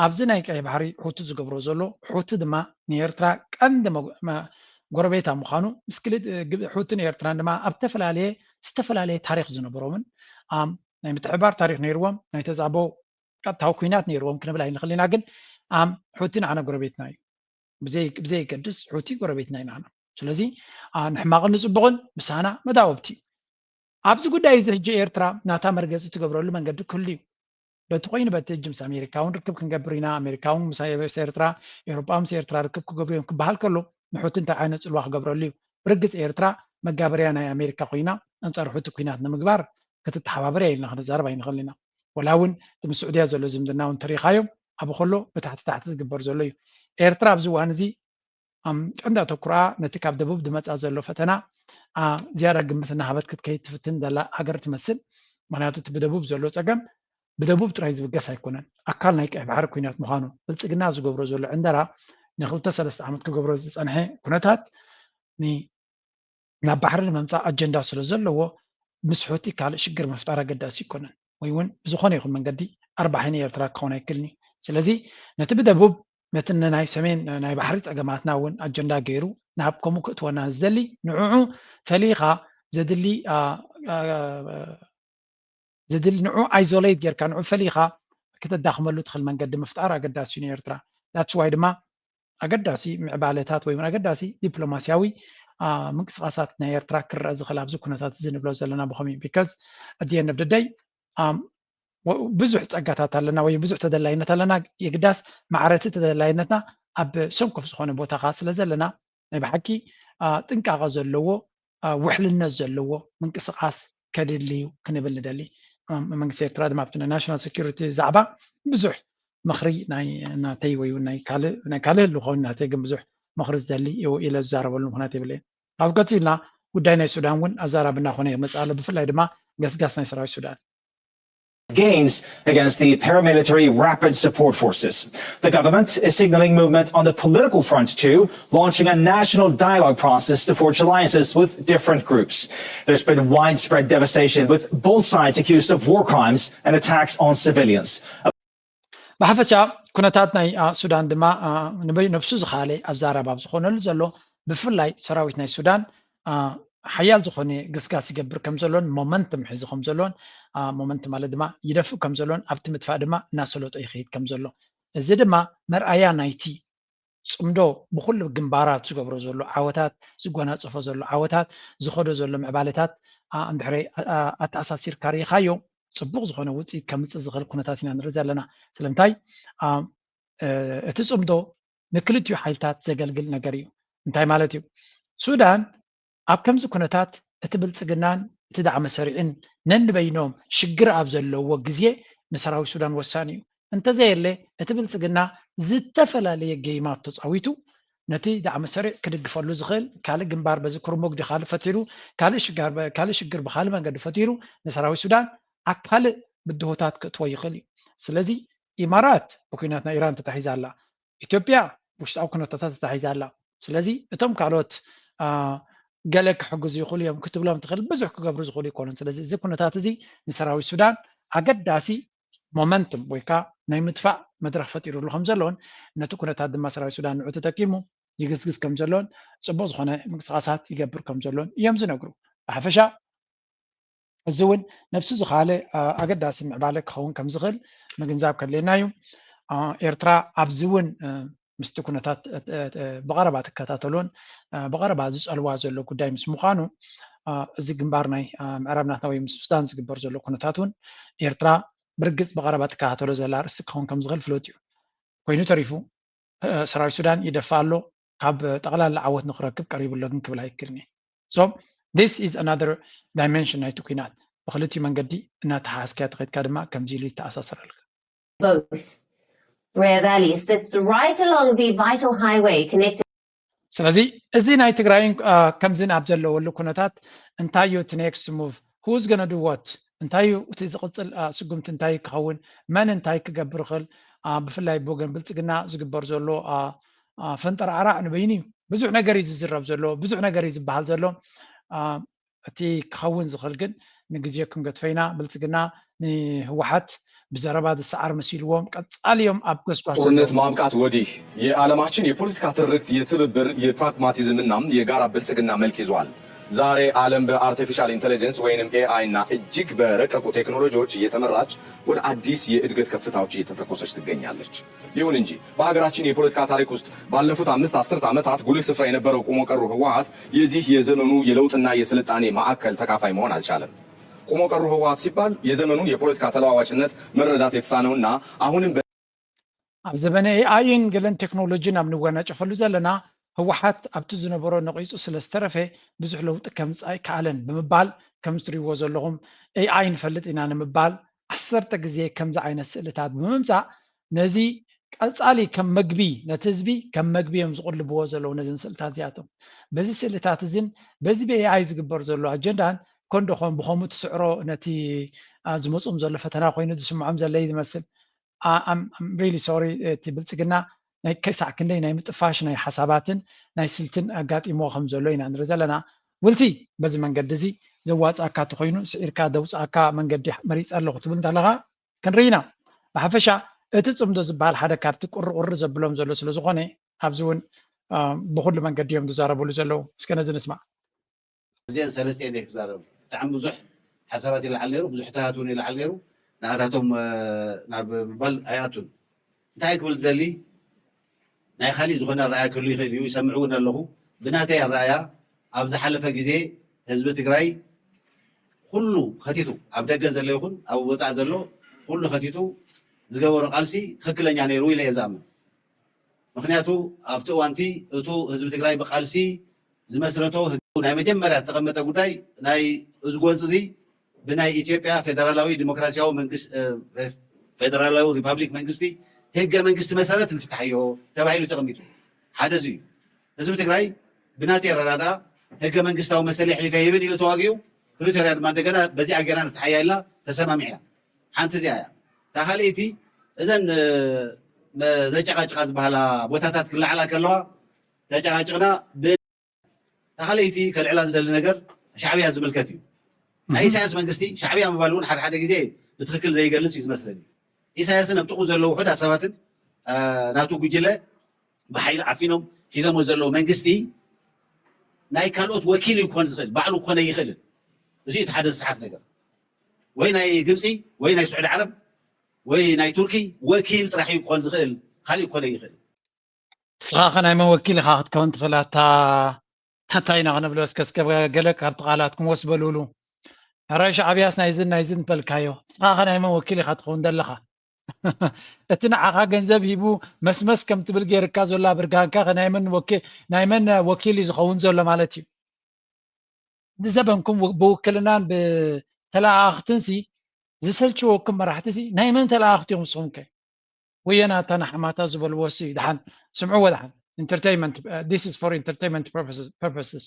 ኣብዚ ናይ ቀይሕ ባሕሪ ሑቲ ዝገብሮ ዘሎ ሑቲ ድማ ንኤርትራ ቀንዲ ጎረቤታ ምዃኑ ምስ ክልተ ሑትን ኤርትራን ድማ ኣብ ዝተፈላለየ ዝተፈላለየ ታሪክ ዝነበሮምን ናይ ምትሕባር ታሪክ ነይርዎም ናይ ተዛቦ ቀጥታዊ ኩናት ነይርዎም ክንብል ኣይንኽእል ኢና። ግን ሑቲ ንዓና ጎረቤትና እዩ። ብዘይገድስ ሑቲ ጎረቤትና እዩ ንዓና። ስለዚ ንሕማቕን ንፅቡቕን ምሳና መዳወብቲ እዩ። ኣብዚ ጉዳይ እዚ ሕጂ ኤርትራ ናታ መርገፂ ትገብረሉ መንገዲ ክህሉ እዩ። በቲ ኮይኑ በቲ ሕጂ ምስ ኣሜሪካ እውን ርክብ ክንገብር ኢና። ኣሜሪካ እውን ምስ ኤርትራ፣ ኤውሮጳ ምስ ኤርትራ ርክብ ክገብሩ እዮም ክበሃል ከሎ ንሑቲ እንታይ ዓይነት ፅልዋ ክገብረሉ እዩ? ብርግፅ ኤርትራ መጋበርያ ናይ ኣሜሪካ ኮይና ኣንፃር ሑቲ ኩናት ንምግባር ክትተሓባበር እያ ኢልና ክንዛረብ ኣይንኽእል ኢና። ወላ እውን እቲ ምስ ስዑድያ ዘሎ ዝምድና እውን ተሪኻዮም ኣብ ከሎ ብታሕቲ ታሕቲ ዝግበር ዘሎ እዩ። ኤርትራ ኣብዚ እዋን እዚ ቀንዲ ኣተኩሮኣ ነቲ ካብ ደቡብ ዝመፃ ዘሎ ፈተና ዝያዳ ግምት እናሃበት ክትከይድ ትፍትን ዘላ ሃገር ትመስል። ምክንያቱ እቲ ብደቡብ ዘሎ ፀገም ብደቡብ ጥራይ ዝብገስ ኣይኮነን። ኣካል ናይ ቀይ ባሕሪ ኩናት ምዃኑ ብልፅግና ዝገብሮ ዘሎ ዕንደራ ንክልተ ሰለስተ ዓመት ክገብሮ ዝፀንሐ ኩነታት ናብ ባሕሪ ንምምፃእ ኣጀንዳ ስለ ዘለዎ ምስ ሑቲ ካልእ ሽግር ምፍጣር ኣገዳሲ ኣይኮነን፣ ወይ እውን ብዝኾነ ይኹን መንገዲ ኣርባሒ ንኤርትራ ክኸውን ኣይክእልን እዩ። ስለዚ ነቲ ብደቡብ ነቲ ናይ ሰሜን ናይ ባሕሪ ፀገማትና እውን ኣጀንዳ ገይሩ ናብ ከምኡ ክእትወና ዝደሊ ንዕዑ ፈሊኻ ዘድሊ ዘድሊ ንዑ ኣይዞሌት ጌርካ ንዑ ፈሊኻ ክተዳኽመሉ ትኽእል መንገዲ ምፍጣር ኣገዳሲ እዩ ንኤርትራ። ዳትስ ዋይ ድማ ኣገዳሲ ምዕባለታት ወይ እውን ኣገዳሲ ዲፕሎማሲያዊ ምንቅስቃሳት ናይ ኤርትራ ክረአ ዝኽእል ኣብዚ ኩነታት እዚ ንብሎ ዘለና ብኸም እዩ because at the end of the day ብዙሕ ፀጋታት ኣለና ወይ ብዙሕ ተደላይነት ኣለና። የግዳስ ማዕረቲ ተደላይነትና ኣብ ሰንኮፍ ዝኾነ ቦታ ከዓ ስለ ዘለና ናይ ብሓቂ ጥንቃቐ ዘለዎ ውሕልነት ዘለዎ ምንቅስቃስ ከድሊ እዩ ክንብል ንደሊ። መንግስቲ ኤርትራ ድማ ኣብቲ ናይ ናሽናል ሴኩሪቲ ዛዕባ ብዙሕ ምኽሪ ናይ ናተይ ወይ ናይ ካልእ ናይ ካልእ ህሉ ኸውን ናተይ ግን ብዙሕ ምኽሪ ዝደሊ እዩ ኢለ ዝዛረበሉ ምክንያት የብለይን። ካብ ቀፂልና ጉዳይ ናይ ሱዳን እውን ኣዛራብና ኮነ ይመፅእ ኣሎ። ብፍላይ ድማ ገስጋስ ናይ ሰራዊት ሱዳን gains against the paramilitary Rapid Support Forces. The government is signaling movement on the political front too, launching a national dialogue process to forge alliances with different groups. There's been widespread devastation, with both sides accused of war crimes and attacks on civilians. ብሓፈሻ ኩነታት ናይ ሱዳን ድማ ንበይ ነብሱ ዝኻለ ኣዛራባብ ዝኾነሉ ዘሎ ብፍላይ ሰራዊት ናይ ሱዳን ሓያል ዝኾነ ግስጋስ ይገብር ከም ዘሎን ሞመንትም ሒዙ ከም ዘሎን ሞመንት ማለት ድማ ይደፍእ ከም ዘሎን ኣብቲ ምጥፋእ ድማ እናሰለጦ ይኸይድ ከም ዘሎ እዚ ድማ መርኣያ ናይቲ ፅምዶ ብኩሉ ግንባራት ዝገብሮ ዘሎ ዓወታት ዝጎናፀፎ ዘሎ ዓወታት ዝኸዶ ዘሎ ምዕባለታት እንድሕረ ኣተኣሳሲርካ ርኢኻዮ ፅቡቕ ዝኾነ ውፅኢት ከምፅእ ዝኽእል ኩነታት ኢና ንርኢ ዘለና። ስለምንታይ እቲ ፅምዶ ንክልቲኡ ሓይልታት ዘገልግል ነገር እዩ። እንታይ ማለት እዩ? ሱዳን ኣብ ከምዚ ኩነታት እቲ ብልፅግናን እቲ ዳዕመ ሰሪዕን ነንበይኖም ሽግር ኣብ ዘለዎ ግዜ ንሰራዊት ሱዳን ወሳኒ እዩ። እንተዘየለ እቲ ብልፅግና ዝተፈላለየ ጌይማት ተፃዊቱ ነቲ ዳዕመ ሰሪዕ ክድግፈሉ ዝኽእል ካልእ ግንባር በዚ ክርሙግ ድኻልእ ፈጢሩ ካልእ ሽግር ብኻልእ መንገዲ ፈጢሩ ንሰራዊት ሱዳን ኣብ ካልእ ብድሆታት ክእትዎ ይኽእል እዩ። ስለዚ ኢማራት ብኩናት ናይ ኢራን ተታሒዛ ኣላ። ኢትዮጵያ ውሽጣዊ ኩነታታት ተታሒዛ ኣላ። ስለዚ እቶም ካልኦት ገለ ክሕግዙ ይኽእሉ እዮም ክትብሎም ትኽእል ብዙሕ ክገብሩ ዝኽእሉ ይኮኑን። ስለዚ እዚ ኩነታት እዚ ንሰራዊት ሱዳን ኣገዳሲ ሞመንትም ወይ ከዓ ናይ ምጥፋእ መድረክ ፈጢሩሉ ከም ዘለውን ነቲ ኩነታት ድማ ሰራዊት ሱዳን ንዑ ተጠቂሙ ይግስግስ ከም ዘሎን ፅቡቅ ዝኾነ ምንቅስቃሳት ይገብር ከም ዘሎን እዮም ዝነግሩ። ብሓፈሻ እዚ እውን ነብሱ ዝኻለ ኣገዳሲ ምዕባለ ክኸውን ከም ዝኽእል ምግንዛብ ከድልየና እዩ። ኤርትራ ኣብዚ እውን ምስቲ ኩነታት ብቐረባ ትከታተሎን ብቐረባ ዝፀልዋ ዘሎ ጉዳይ ምስ ምዃኑ እዚ ግንባር ናይ ምዕራብ ናትና ወይ ምስ ሱዳን ዝግበር ዘሎ ኩነታት እውን ኤርትራ ብርግፅ ብቐረባ ትከታተሎ ዘላ ርእሲ ክኸውን ከም ዝኽእል ፍሉጥ እዩ። ኮይኑ ተሪፉ ሰራዊት ሱዳን ይደፋ ኣሎ፣ ካብ ጠቕላላ ዓወት ንክረክብ ቀሪቡ ኣሎ ግን ክብል ኣይክልኒ። So this is another dimension ናይቲ ኩናት ብክልቲኡ መንገዲ እናተሓሓዝካዮ ተኸድካ ድማ ከምዚ ኢሉ ይተኣሳሰረልካ። both Rare Valley sits right along the vital highway connecting ስለዚ እዚ ናይ ትግራይን ከምዝን ኣብ ዘለወሉ ኩነታት እንታይ እዩ እቲ next move? Who's gonna do what? እንታይ እዩ እቲ ዝቕፅል ስጉምቲ እንታይ ክኸውን? መን እንታይ ክገብር ይኽእል? ብፍላይ ብወገን ብልፅግና ዝግበር ዘሎ ፈንጠርዓራዕ ንበይኑ እዩ። ብዙሕ ነገር እዩ ዝዝረብ ዘሎ፣ ብዙሕ ነገር እዩ ዝበሃል ዘሎ። እቲ ክኸውን ዝኽእል ግን ንግዜ ክንገድፎ ኢና። ብልፅግና ንህወሓት ብዘረባ ዝሰዓር መሲልዎም ቀፃሊ እዮም ኣብ ጎስጓስ ጦርነት ማብቃት ወዲህ የዓለማችን የፖለቲካ ትርክት የትብብር የፕራግማቲዝም እና የጋራ ብልፅግና መልክ ይዟል። ዛሬ ዓለም በ artificial intelligence ወይንም ኤ አይ እና እጅግ በረቀቁ ቴክኖሎጂዎች እየተመራች ወደ አዲስ የእድገት ከፍታዎች እየተተኮሰች ትገኛለች። ይሁን እንጂ በሀገራችን የፖለቲካ ታሪክ ውስጥ ባለፉት አምስት አስርት ዓመታት ጉልህ ስፍራ የነበረው ቆሞ ቀሩ ህወሓት የዚህ የዘመኑ የለውጥና የስልጣኔ ማዕከል ተካፋይ መሆን አልቻለም። ቆሞ ቀሩ ህወሓት ሲባል የዘመኑን የፖለቲካ ተለዋዋጭነት መረዳት የተሳነውና አሁንም በ ኣብ ዘበነ ኤኣይን ገለን ቴክኖሎጂን ኣብ ንወናጨፈሉ ዘለና ህወሓት ኣብቲ ዝነበሮ ነቒፁ ስለ ዝተረፈ ብዙሕ ለውጢ ከምፅእ ኣይከኣለን ብምባል ከምዚ ትሪእዎ ዘለኹም ኤኣይ ንፈልጥ ኢና ንምባል ዓሰርተ ግዜ ከምዚ ዓይነት ስእልታት ብምምፃእ ነዚ ቀፃሊ ከም መግቢ ነቲ ህዝቢ ከም መግቢ እዮም ዝቕልብዎ ዘለዉ ነዘን ስእልታት እዚኣቶም በዚ ስእልታት እዝን በዚ ብኤኣይ ዝግበር ዘሎ ኣጀንዳን ኮንዶ ኾን ብኸምኡ ትስዕሮ ነቲ ዝመፅኦም ዘሎ ፈተና ኮይኑ ዝስምዖም ዘለይ ዝመስል። I'm really sorry። እቲ ብልፅግና ናይ ክሳዕ ክንደይ ናይ ምጥፋሽ ናይ ሓሳባትን ናይ ስልትን ኣጋጢሞ ከም ዘሎ ኢና ንርኢ ዘለና። ውልቲ በዚ መንገዲ እዚ ዘዋፅኣካ ተኮይኑ ስዒርካ ደውፅኣካ መንገዲ መሪፀ ኣለኹ ትብል እንተለካ ክንርኢ ኢና። ብሓፈሻ እቲ ፅምዶ ዝበሃል ሓደ ካብቲ ቁርቁር ዘብሎም ዘሎ ስለ ዝኾነ ኣብዚ እውን ብኩሉ መንገዲ እዮም ዝዛረብሉ ዘለዉ። እስከ ነዚ ንስማዕ። እዚአን ሰለስቲአን እየ ክዛረብ። ብጣዕሚ ብዙሕ ሓሳባት ይለዓል ነይሩ፣ ብዙሕ ሕቶታት እውን ይለዓል ነይሩ። ንኣታቶም ናብ ምባል ኣይኣቱን። እንታይ ክብል ዝደሊ ናይ ካሊእ ዝኾነ ኣረኣያ ክህሉ ይኽእል እዩ፣ ይሰምዕ እውን ኣለኹ። ብናተይ ኣረኣያ ኣብ ዝሓለፈ ግዜ ህዝቢ ትግራይ ኩሉ ከቲቱ፣ ኣብ ደገ ዘሎ ይኹን ኣብ ወፃእ ዘሎ ኩሉ ከቲቱ ዝገበሮ ቃልሲ ትኽክለኛ ነይሩ ኢለ እየ ዝኣምን። ምክንያቱ ኣብቲ እዋንቲ እቱ ህዝቢ ትግራይ ብቃልሲ ዝመስረቶ ህግ ናይ መጀመርያ ዝተቐመጠ ጉዳይ ናይ እዚ ጎንፂ እዚ ብናይ ኢትዮጵያ ፌደራላዊ ዲሞክራሲያዊ መንግስቲ ፌደራላዊ ሪፓብሊክ መንግስቲ ህገ መንግስቲ መሰረት ንፍትሓዮ ተባሂሉ ተቐሚጡ። ሓደ እዚ እዩ። ህዝቢ ትግራይ ብናተይ ኣረዳዳ ህገ መንግስታዊ መሰል የሕሊፈ ይህብን ኢሉ ተዋጊኡ። ፕሪቶርያ ድማ እንደገና በዚኣ ጌርና ንፍትሓያ ኢልና ተሰማሚዕና። ሓንቲ እዚኣ እያ። እታ ካልኣይቲ እዘን ዘጨቃጭቃ ዝበሃላ ቦታታት ክለዓላ ከለዋ ተጨቃጭቅና ብ እታ ካልኣይቲ ከልዕላ ዝደሊ ነገር ሻዕብያ ዝምልከት እዩ። ናይ ኢሳያስ መንግስቲ ሻዕብያ ምባል እውን ሓደ ሓደ ግዜ ብትክክል ዘይገልፅ እዩ ዝመስለኒ። ኢሳያስን ኣብ ጥቁ ዘለዉ ውሑዳት ሰባትን ናቱ ጉጅለ ብሓይሊ ዓፊኖም ሒዞሞ ዘለዉ መንግስቲ ናይ ካልኦት ወኪል እዩ ክኾን ዝኽእል፣ ባዕሉ ክኾነ ይኽእልን። እዚ እቲ ሓደ ዝሰሓት ነገር። ወይ ናይ ግብፂ ወይ ናይ ስዑዲ ዓረብ ወይ ናይ ቱርኪ ወኪል ጥራሕ እዩ ክኾን ዝኽእል፣ ካሊእ ክኾነ ይኽእል። ንስኻ ከ ናይ መን ወኪል ኢኻ ክትከውን ትኽእል? ኣታ እንታይ ኢና ክነብሎ እስከ እስከ ገለ ካብቲ ቃላትኩም ወስ በልሉ። ሕራይ ሻዕብያስ ናይዝን ናይዝን በልካዮ። ንስኻ ከ ናይ መን ወኪል ኢኻ ትኸውን ዘለኻ? እቲ ንዓኻ ገንዘብ ሂቡ መስመስ ከም ትብል ገይርካ ዘሎ ኣብ እርጋንካ ከ ናይ መን ወኪ ናይ መን ወኪል እዩ ዝኸውን ዘሎ ማለት እዩ? ንዘበንኩም ብውክልናን ብተለኣኣኽትን ሲ ዝሰልችወኩም መራሕቲ ሲ ናይ መን ተለኣኣኽቲ እዮም ንስኹም ከ? ወየናታ ንሓማታ ዝበልዎ ሲ ደሓን ስምዕዎ ደሓን። Entertainment, this is for entertainment purposes.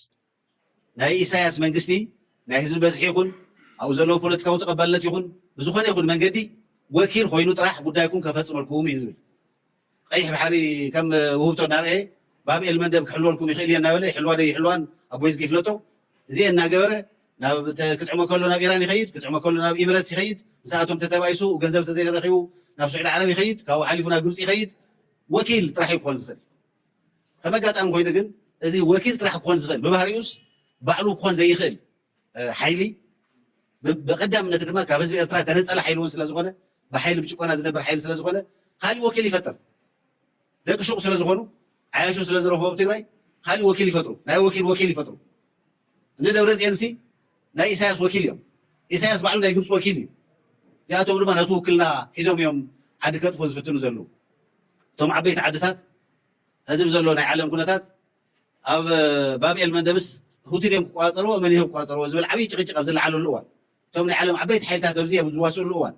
ናይ ኢሳያስ መንግስቲ ናይ ህዝቢ በዝሒ ይኹን ኣብኡ ዘለዎ ፖለቲካዊ ተቐባልነት ይኹን ብዝኾነ ይኹን መንገዲ ወኪል ኮይኑ ጥራሕ ጉዳይኩም ከፈፅመልኩም እዩ ዝብል። ቀይሕ ባሕሪ ከም ውህብቶ እናርአየ ባብኤል መንደብ ክሕልወልኩም ይኽእል እየ እናበለ ይሕልዋ ዶ ይሕልዋን ኣቦይ ዝጊ ይፍለጦ እዚአ እናገበረ ናብ ክጥዕሞ ከሎ ናብ ኢራን ይኸይድ፣ ክጥዕሞ ከሎ ናብ ኢምረትስ ይኸይድ። ምስኣቶም ተተባኢሱ ገንዘብ ተዘይረኺቡ ናብ ስዑዲ ዓረብ ይኸይድ፣ ካብኡ ሓሊፉ ናብ ግብፂ ይኸይድ። ወኪል ጥራሕ እዩ ክኾን ዝኽእል። ከም ኣጋጣሚ ኮይኑ ግን እዚ ወኪል ጥራሕ ክኾን ዝኽእል ብባህሪኡስ ባዕሉ ክኾን ዘይኽእል ሓይሊ ብቀዳምነት ድማ ካብ ህዝቢ ኤርትራ ተነፀለ ሓይሊ እውን ስለዝኾነ ብሓይሊ ብጭቆና ዝነብር ሓይሊ ስለዝኾነ ካሊእ ወኪል ይፈጥር። ደቂ ሹቕ ስለዝኾኑ ዓያሹ ስለዝረኽቦ ኣብ ትግራይ ካሊእ ወኪል ይፈጥሩ። ናይ ወኪል ወኪል ይፈጥሩ። እነ ደብረፅዮን ሲ ናይ ኢሳያስ ወኪል እዮም። ኢሳያስ ባዕሉ ናይ ግብፂ ወኪል እዩ። እዚኣቶም ድማ ነቲ ውክልና ሒዞም እዮም ዓዲ ከጥፉ ዝፍትኑ ዘለዉ። እቶም ዓበይቲ ዓድታት ህዝቢ ዘሎ ናይ ዓለም ኩነታት ኣብ ባብኤል መንደብስ ሁቲ ድዮም ክቋፀርዎ መን እዮም ክቋፀርዎ ዝብል ዓብዪ ጭቅጭቅ ኣብ ዝለዓለሉ እዋን እቶም ናይ ዓለም ዓበይቲ ሓይልታት ኣብዚ ኣብ ዝዋስእሉ እዋን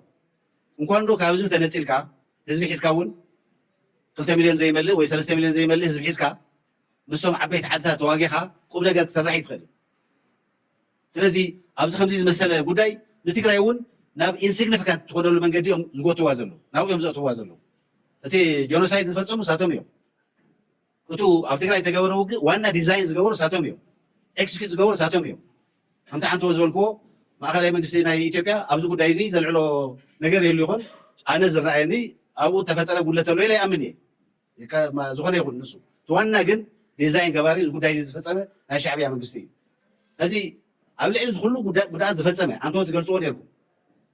እንኳን ዶ ካብ ህዝቢ ተነፂልካ ህዝቢ ሒዝካ እውን ክልተ ሚልዮን ዘይመልእ ወይ ሰለስተ ሚልዮን ዘይመልእ ህዝቢ ሒዝካ ምስቶም ዓበይቲ ዓድታት ተዋጊኻ ቁም ነገር ክትሰርሕ ይትኽእል። ስለዚ ኣብዚ ከምዚ ዝመሰለ ጉዳይ ንትግራይ እውን ናብ ኢንሲግኒፊካንት ትኾነሉ መንገዲ እዮም ዝጎትዋ ዘለዉ ናብኡ እዮም ዘእትዋ ዘለዉ። እቲ ጀኖሳይድ ዝፈፀሙ እሳቶም እዮም። እቱ ኣብ ትግራይ ዝተገበረ ውግእ ዋና ዲዛይን ዝገበሩ እሳቶም እዮም። ኤክስኪዩት ዝገበሩ እሳቶም እዮም። ከምቲ ሓንትዎ ዝበልክዎ ማእኸላይ መንግስቲ ናይ ኢትዮጵያ ኣብዚ ጉዳይ እዚ ዘልዕሎ ነገር የሉ ይኾን ኣነ ዝረኣየኒ ኣብኡ ተፈጠረ ጉድለት ኣሎ ኢለ ይኣምን እየ። ዝኾነ ይኹን ንሱ እቲ ዋና ግን ዲዛይን ገባሪ እዚ ጉዳይ እዚ ዝፈፀመ ናይ ሻዕብያ መንግስቲ እዩ። እዚ ኣብ ልዕሊ እዚ ኩሉ ጉድኣት ዝፈፀመ ኣንተዎ ትገልፅዎ ነርኩም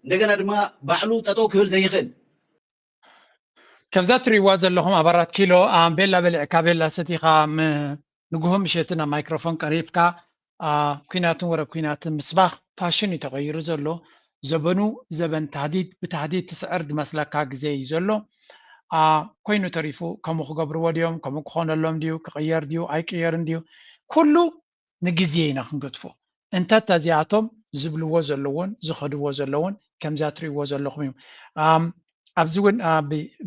እንደገና ድማ ባዕሉ ጠጠው ክብል ዘይኽእል ከምዛ ትሪእዋ ዘለኹም ኣብ ኣራት ኪሎ ቤላ በሊዕካ ቤላ ሰቲኻ ንግሆ ምሸትን ኣብ ማይክሮፎን ቀሪብካ ኩናትን ወረ ኩናትን ምስባኽ ፋሽን እዩ ተቐይሩ ዘሎ። ዘበኑ ዘበን ታህዲድ ብታህዲድ ትስዕር ዝመስለካ ግዜ እዩ ዘሎ። ኮይኑ ተሪፉ ከምኡ ክገብርዎ ድዮም? ከምኡ ክኾነሎም ድዩ? ክቕየር ድዩ? ኣይቅየርን ድዩ? ኩሉ ንግዜ ኢና ክንገድፎ። እንተታ እዚኣቶም ዝብልዎ ዘለዎን ዝኸድዎ ዘለዎን ከምዛ ትሪእዎ ዘለኹም እዩ። ኣብዚ እውን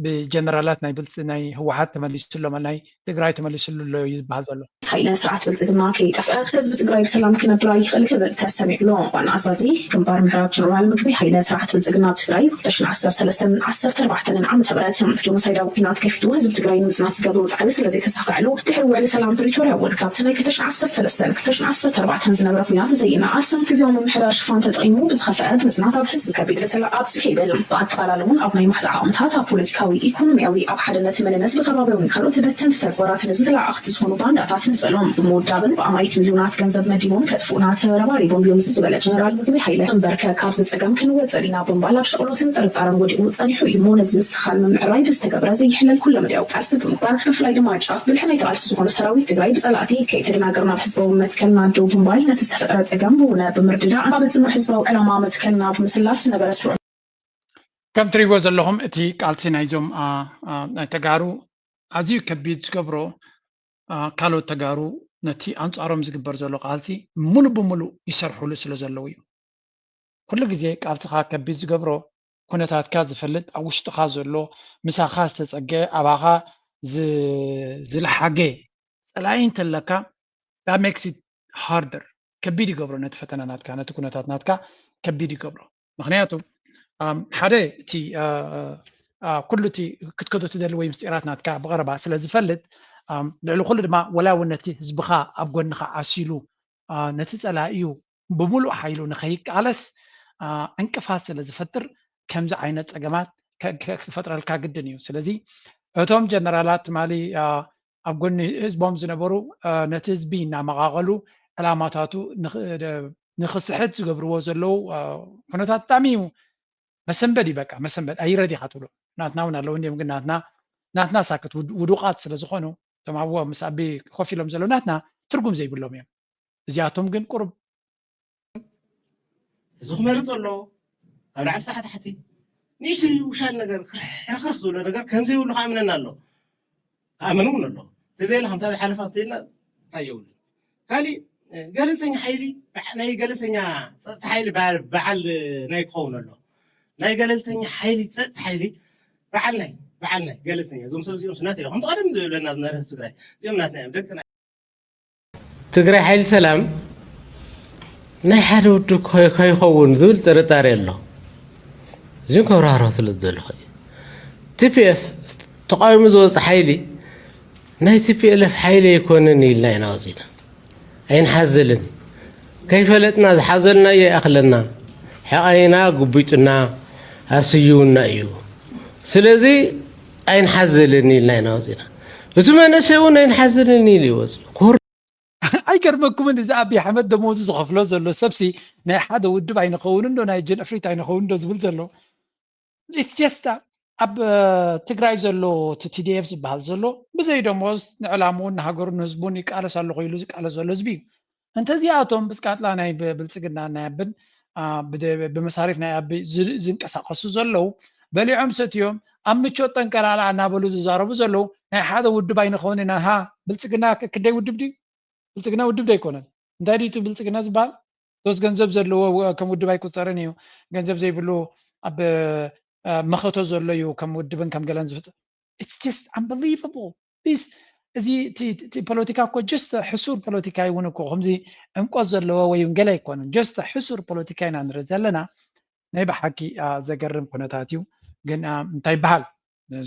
ብጀነራላት ናይ ብልፂ ናይ ህወሓት ተመሊሱሎም፣ ናይ ትግራይ ተመሊሱሉ ኣሎ እዩ ዝበሃል ዘሎ። ሓይልን ስርዓት ብልፅግና ከይጠፍአ ህዝቢ ትግራይ ብሰላም ክነብር ኣይኽእል ክብል ተሰሚዑ ኣሎ። ዋና ኣዛዚ ግንባር ምዕራብ ጀነራል ምግበይ ሃይለ፣ ስርዓት ብልፅግና ኣብ ትግራይ ብ2013ን ዓሰርተ ኣርባዕተን ዓመተ ምህረት ጆኖሳይዳዊ ኲናት ከፊቱ ህዝቢ ትግራይ ንምፅናት ዝገብሮ ፃዕሪ ስለዘይተሳኸዐሉ ድሕሪ ውዕሊ ሰላም ፕሪቶርያ እውን ካብቲ ናይ ክልተ ሽሕን ዓሰርተ ሰለስተን ክልተ ሽሕን ዓሰርተ ኣርባዕተን ዝነበረ ኲናት ዘይነኣስ ግዝያዊ ምምሕዳር ሽፋን ተጠቂሙ ብዝኸፍአ ብምፅናት ኣብ ህዝቢ ከቢድ በሰላ ኣብፂሑ ይብል። ብኣጠቓላሊ እውን ኣብ ናይ ማሕፃ ዓቕምታት፣ ኣብ ፖለቲካዊ፣ ኢኮኖሚያዊ፣ ኣብ ሓድነት መንነት፣ ብከባቢያውን ካልኦት በተንቲ ተግባራት ንዝተለኣኣኽቲ ዝኾኑ ባንዳታት ንዝበሎም ብምውዳብን ብኣማኢት ሚልዮናት ገንዘብ መዲቦም ከጥፍኡና ተረባሪቦም እዮም ዝበለ ጀነራል ምግበይ ሃይለ፣ እምበርከ ካብዚ ፀገም ክንወፅእ ኢና ብምባል ኣብ ሸቕሎትን ጥርጣረን ወዲቑ ፀኒሑ እዩ እሞ ነዚ ምስትኽኻል ንምዕራይ ብዝተገብረ ዘይሕለል ኩለመዳያዊ ቃልሲ ብምግባር ብፍላይ ድማ ጫፍ ብልሒ ናይቲ ቃልሲ ዝኾኑ ሰራዊት ትግራይ ብፀላእቲ ከይተደናገርና ኣብ ህዝባዊ መትከልና ደው ብምባል ነቲ ዝተፈጠረ ፀገም ብውነ ብምርድዳእ ኣብ ፅኑዕ ህዝባዊ ዕላማ መትከልና ብምስላፍ ዝነበረ ስሩዕ ከም ትሪእዎ ዘለኹም እቲ ቃልሲ ናይዞም ናይ ተጋሩ ኣዝዩ ከቢድ ዝገብሮ ካልኦት ተጋሩ ነቲ ኣንፃሮም ዝግበር ዘሎ ቃልሲ ሙሉእ ብሙሉእ ይሰርሕሉ ስለ ዘለዉ እዩ። ኩሉ ግዜ ቃልስኻ ከቢድ ዝገብሮ ኩነታትካ ዝፈልጥ ኣብ ውሽጥኻ ዘሎ ምሳኻ ዝተፀገ ኣባኻ ዝለሓገ ፀላኢ እንተለካ that makes it harder ከቢድ ይገብሮ ነቲ ፈተና ናትካ ነቲ ኩነታት ናትካ ከቢድ ይገብሮ። ምክንያቱ ሓደ እቲ ኩሉ እቲ ክትከዶ ትደሊ ወይ ምስጢራት ናትካ ብቐረባ ስለ ዝፈልጥ ልዕሊ ኩሉ ድማ ወላ እውን ነቲ ህዝብኻ ኣብ ጎንኻ ዓሲሉ ነቲ ፀላኢ እዩ ብምሉእ ሓይሉ ንኸይቃለስ ዕንቅፋት ስለ ዝፈጥር ከምዚ ዓይነት ፀገማት ክፈጥረልካ ግድን እዩ። ስለዚ እቶም ጀነራላት ትማሊ ኣብ ጎኒ ህዝቦም ዝነበሩ ነቲ ህዝቢ እናመቓቐሉ ዕላማታቱ ንኽስሕት ዝገብርዎ ዘለዉ ኩነታት ብጣዕሚ እዩ መሰንበድ እዩ። በቃ መሰንበድ ኣይረድ ኢኻ ትብሎ። ናትና እውን ኣለዉ እንዲም ግን ናትና ናትና ሳክት ውዱቃት ስለ ዝኾኑ እቶም ኣብዎ ምስ ኣቢ ኮፍ ኢሎም ዘለዉ ናትና ትርጉም ዘይብሎም እዮም። እዚኣቶም ግን ቁሩብ እዚ ክመርፅ ኣሎ ካብ ላዕሊ ሳዕ ታሕቲ ንእሽተይ ውሻል ነገር ሕርኽርኽ ዝብሎ ነገር ከምዘይብሉ ከኣምነና ኣሎ። ኣመን እውን ኣሎ። ተዘይለ ከምታ ዝሓለፋ ተይልና እንታይ የብሉን። ካሊእ ገለልተኛ ሓይሊ ናይ ገለልተኛ ፀጥታ ሓይሊ በዓል ናይ ክኸውን ኣሎ። ናይ ገለልተኛ ሓይሊ ፀጥታ ሓይሊ በዓል ናይ በዓል ናይ ገለልተኛ እዞም ሰብ እዚኦም ስናት እዮም ከምቲ ቀደም ዝብለና ዝነበረ ህዝቢ ትግራይ እዚኦም ናትና እዮም ደቂ ትግራይ ሓይሊ ሰላም ናይ ሓደ ውድብ ከይኸውን ዝብል ጥርጣሬ ኣሎ። እዚን ከብራህሮ ስለ ዝደለኹ እዩ። ቲፒኤፍ ተቃዊሙ ዝወፅ ሓይሊ ናይ ቲፒኤልኤፍ ሓይሊ ኣይኮነን ኢልና ኢና ወፂና። ኣይንሓዝልን። ከይፈለጥና ዝሓዘልናዮ ይኣኽለና። ሕቓይና ጉቢጡና ኣስይውና እዩ። ስለዚ ኣይንሓዝልን ኢልና ኢና ወፂና። እቲ መንእሰይ እውን ኣይንሓዝልን ኢሉ ይወፅ። ኣይገርመኩምን እዚ ኣቢ ኣሕመድ ደሞዙ ዝኸፍሎ ዘሎ ሰብሲ ናይ ሓደ ውድብ ኣይንኸውን ዶ ናይ ጀንእፍሪት ኣይንኸውን ዶ ዝብል ዘሎ it's just ኣብ ትግራይ ዘሎ እቲ ቲዲኤፍ ዝበሃል ዘሎ ብዘይ ደሞዝ ንዕላምኡን ንሃገሩን ንህዝቡን ይቃለስ ኣለኹ ኢሉ ዝቃለስ ዘሎ ህዝቢ እዩ። እንተዚኣቶም ብስቃጥላ ናይ ብልፅግና ናይ ኣብን ብመሳሪፍ ናይ ኣብ ዝንቀሳቀሱ ዘለዉ በሊዖም ሰትዮም ኣብ ምቾት ጠንቀላላ እናበሉ ዝዛረቡ ዘለዉ ናይ ሓደ ውድብ ኣይንኸውን ኢና ሃ ብልፅግና ክንደይ ውድብ ድዩ? ብልፅግና ውድብ ዶ ኣይኮነን? እንታይ ድዩ እቲ ብልፅግና ዝበሃል? ሶስ ገንዘብ ዘለዎ ከም ውድብ ኣይቁፀርን እዩ። ገንዘብ ዘይብሉ ኣብ መኸቶ ዘሎ እዩ ከም ውድብን ከም ገለን ዝፍጥ it's just unbelievable። እዚ እቲ ፖለቲካ እኮ just ሕሱር ፖለቲካ ይውን እኮ ከምዚ ዕምቆት ዘለዎ ወይ ገለ ኣይኮነን። Just ሕሱር ፖለቲካ ኢና ንርኢ ዘለና። ናይ ብሓቂ ዘገርም ኩነታት እዩ። ግን እንታይ ይበሃል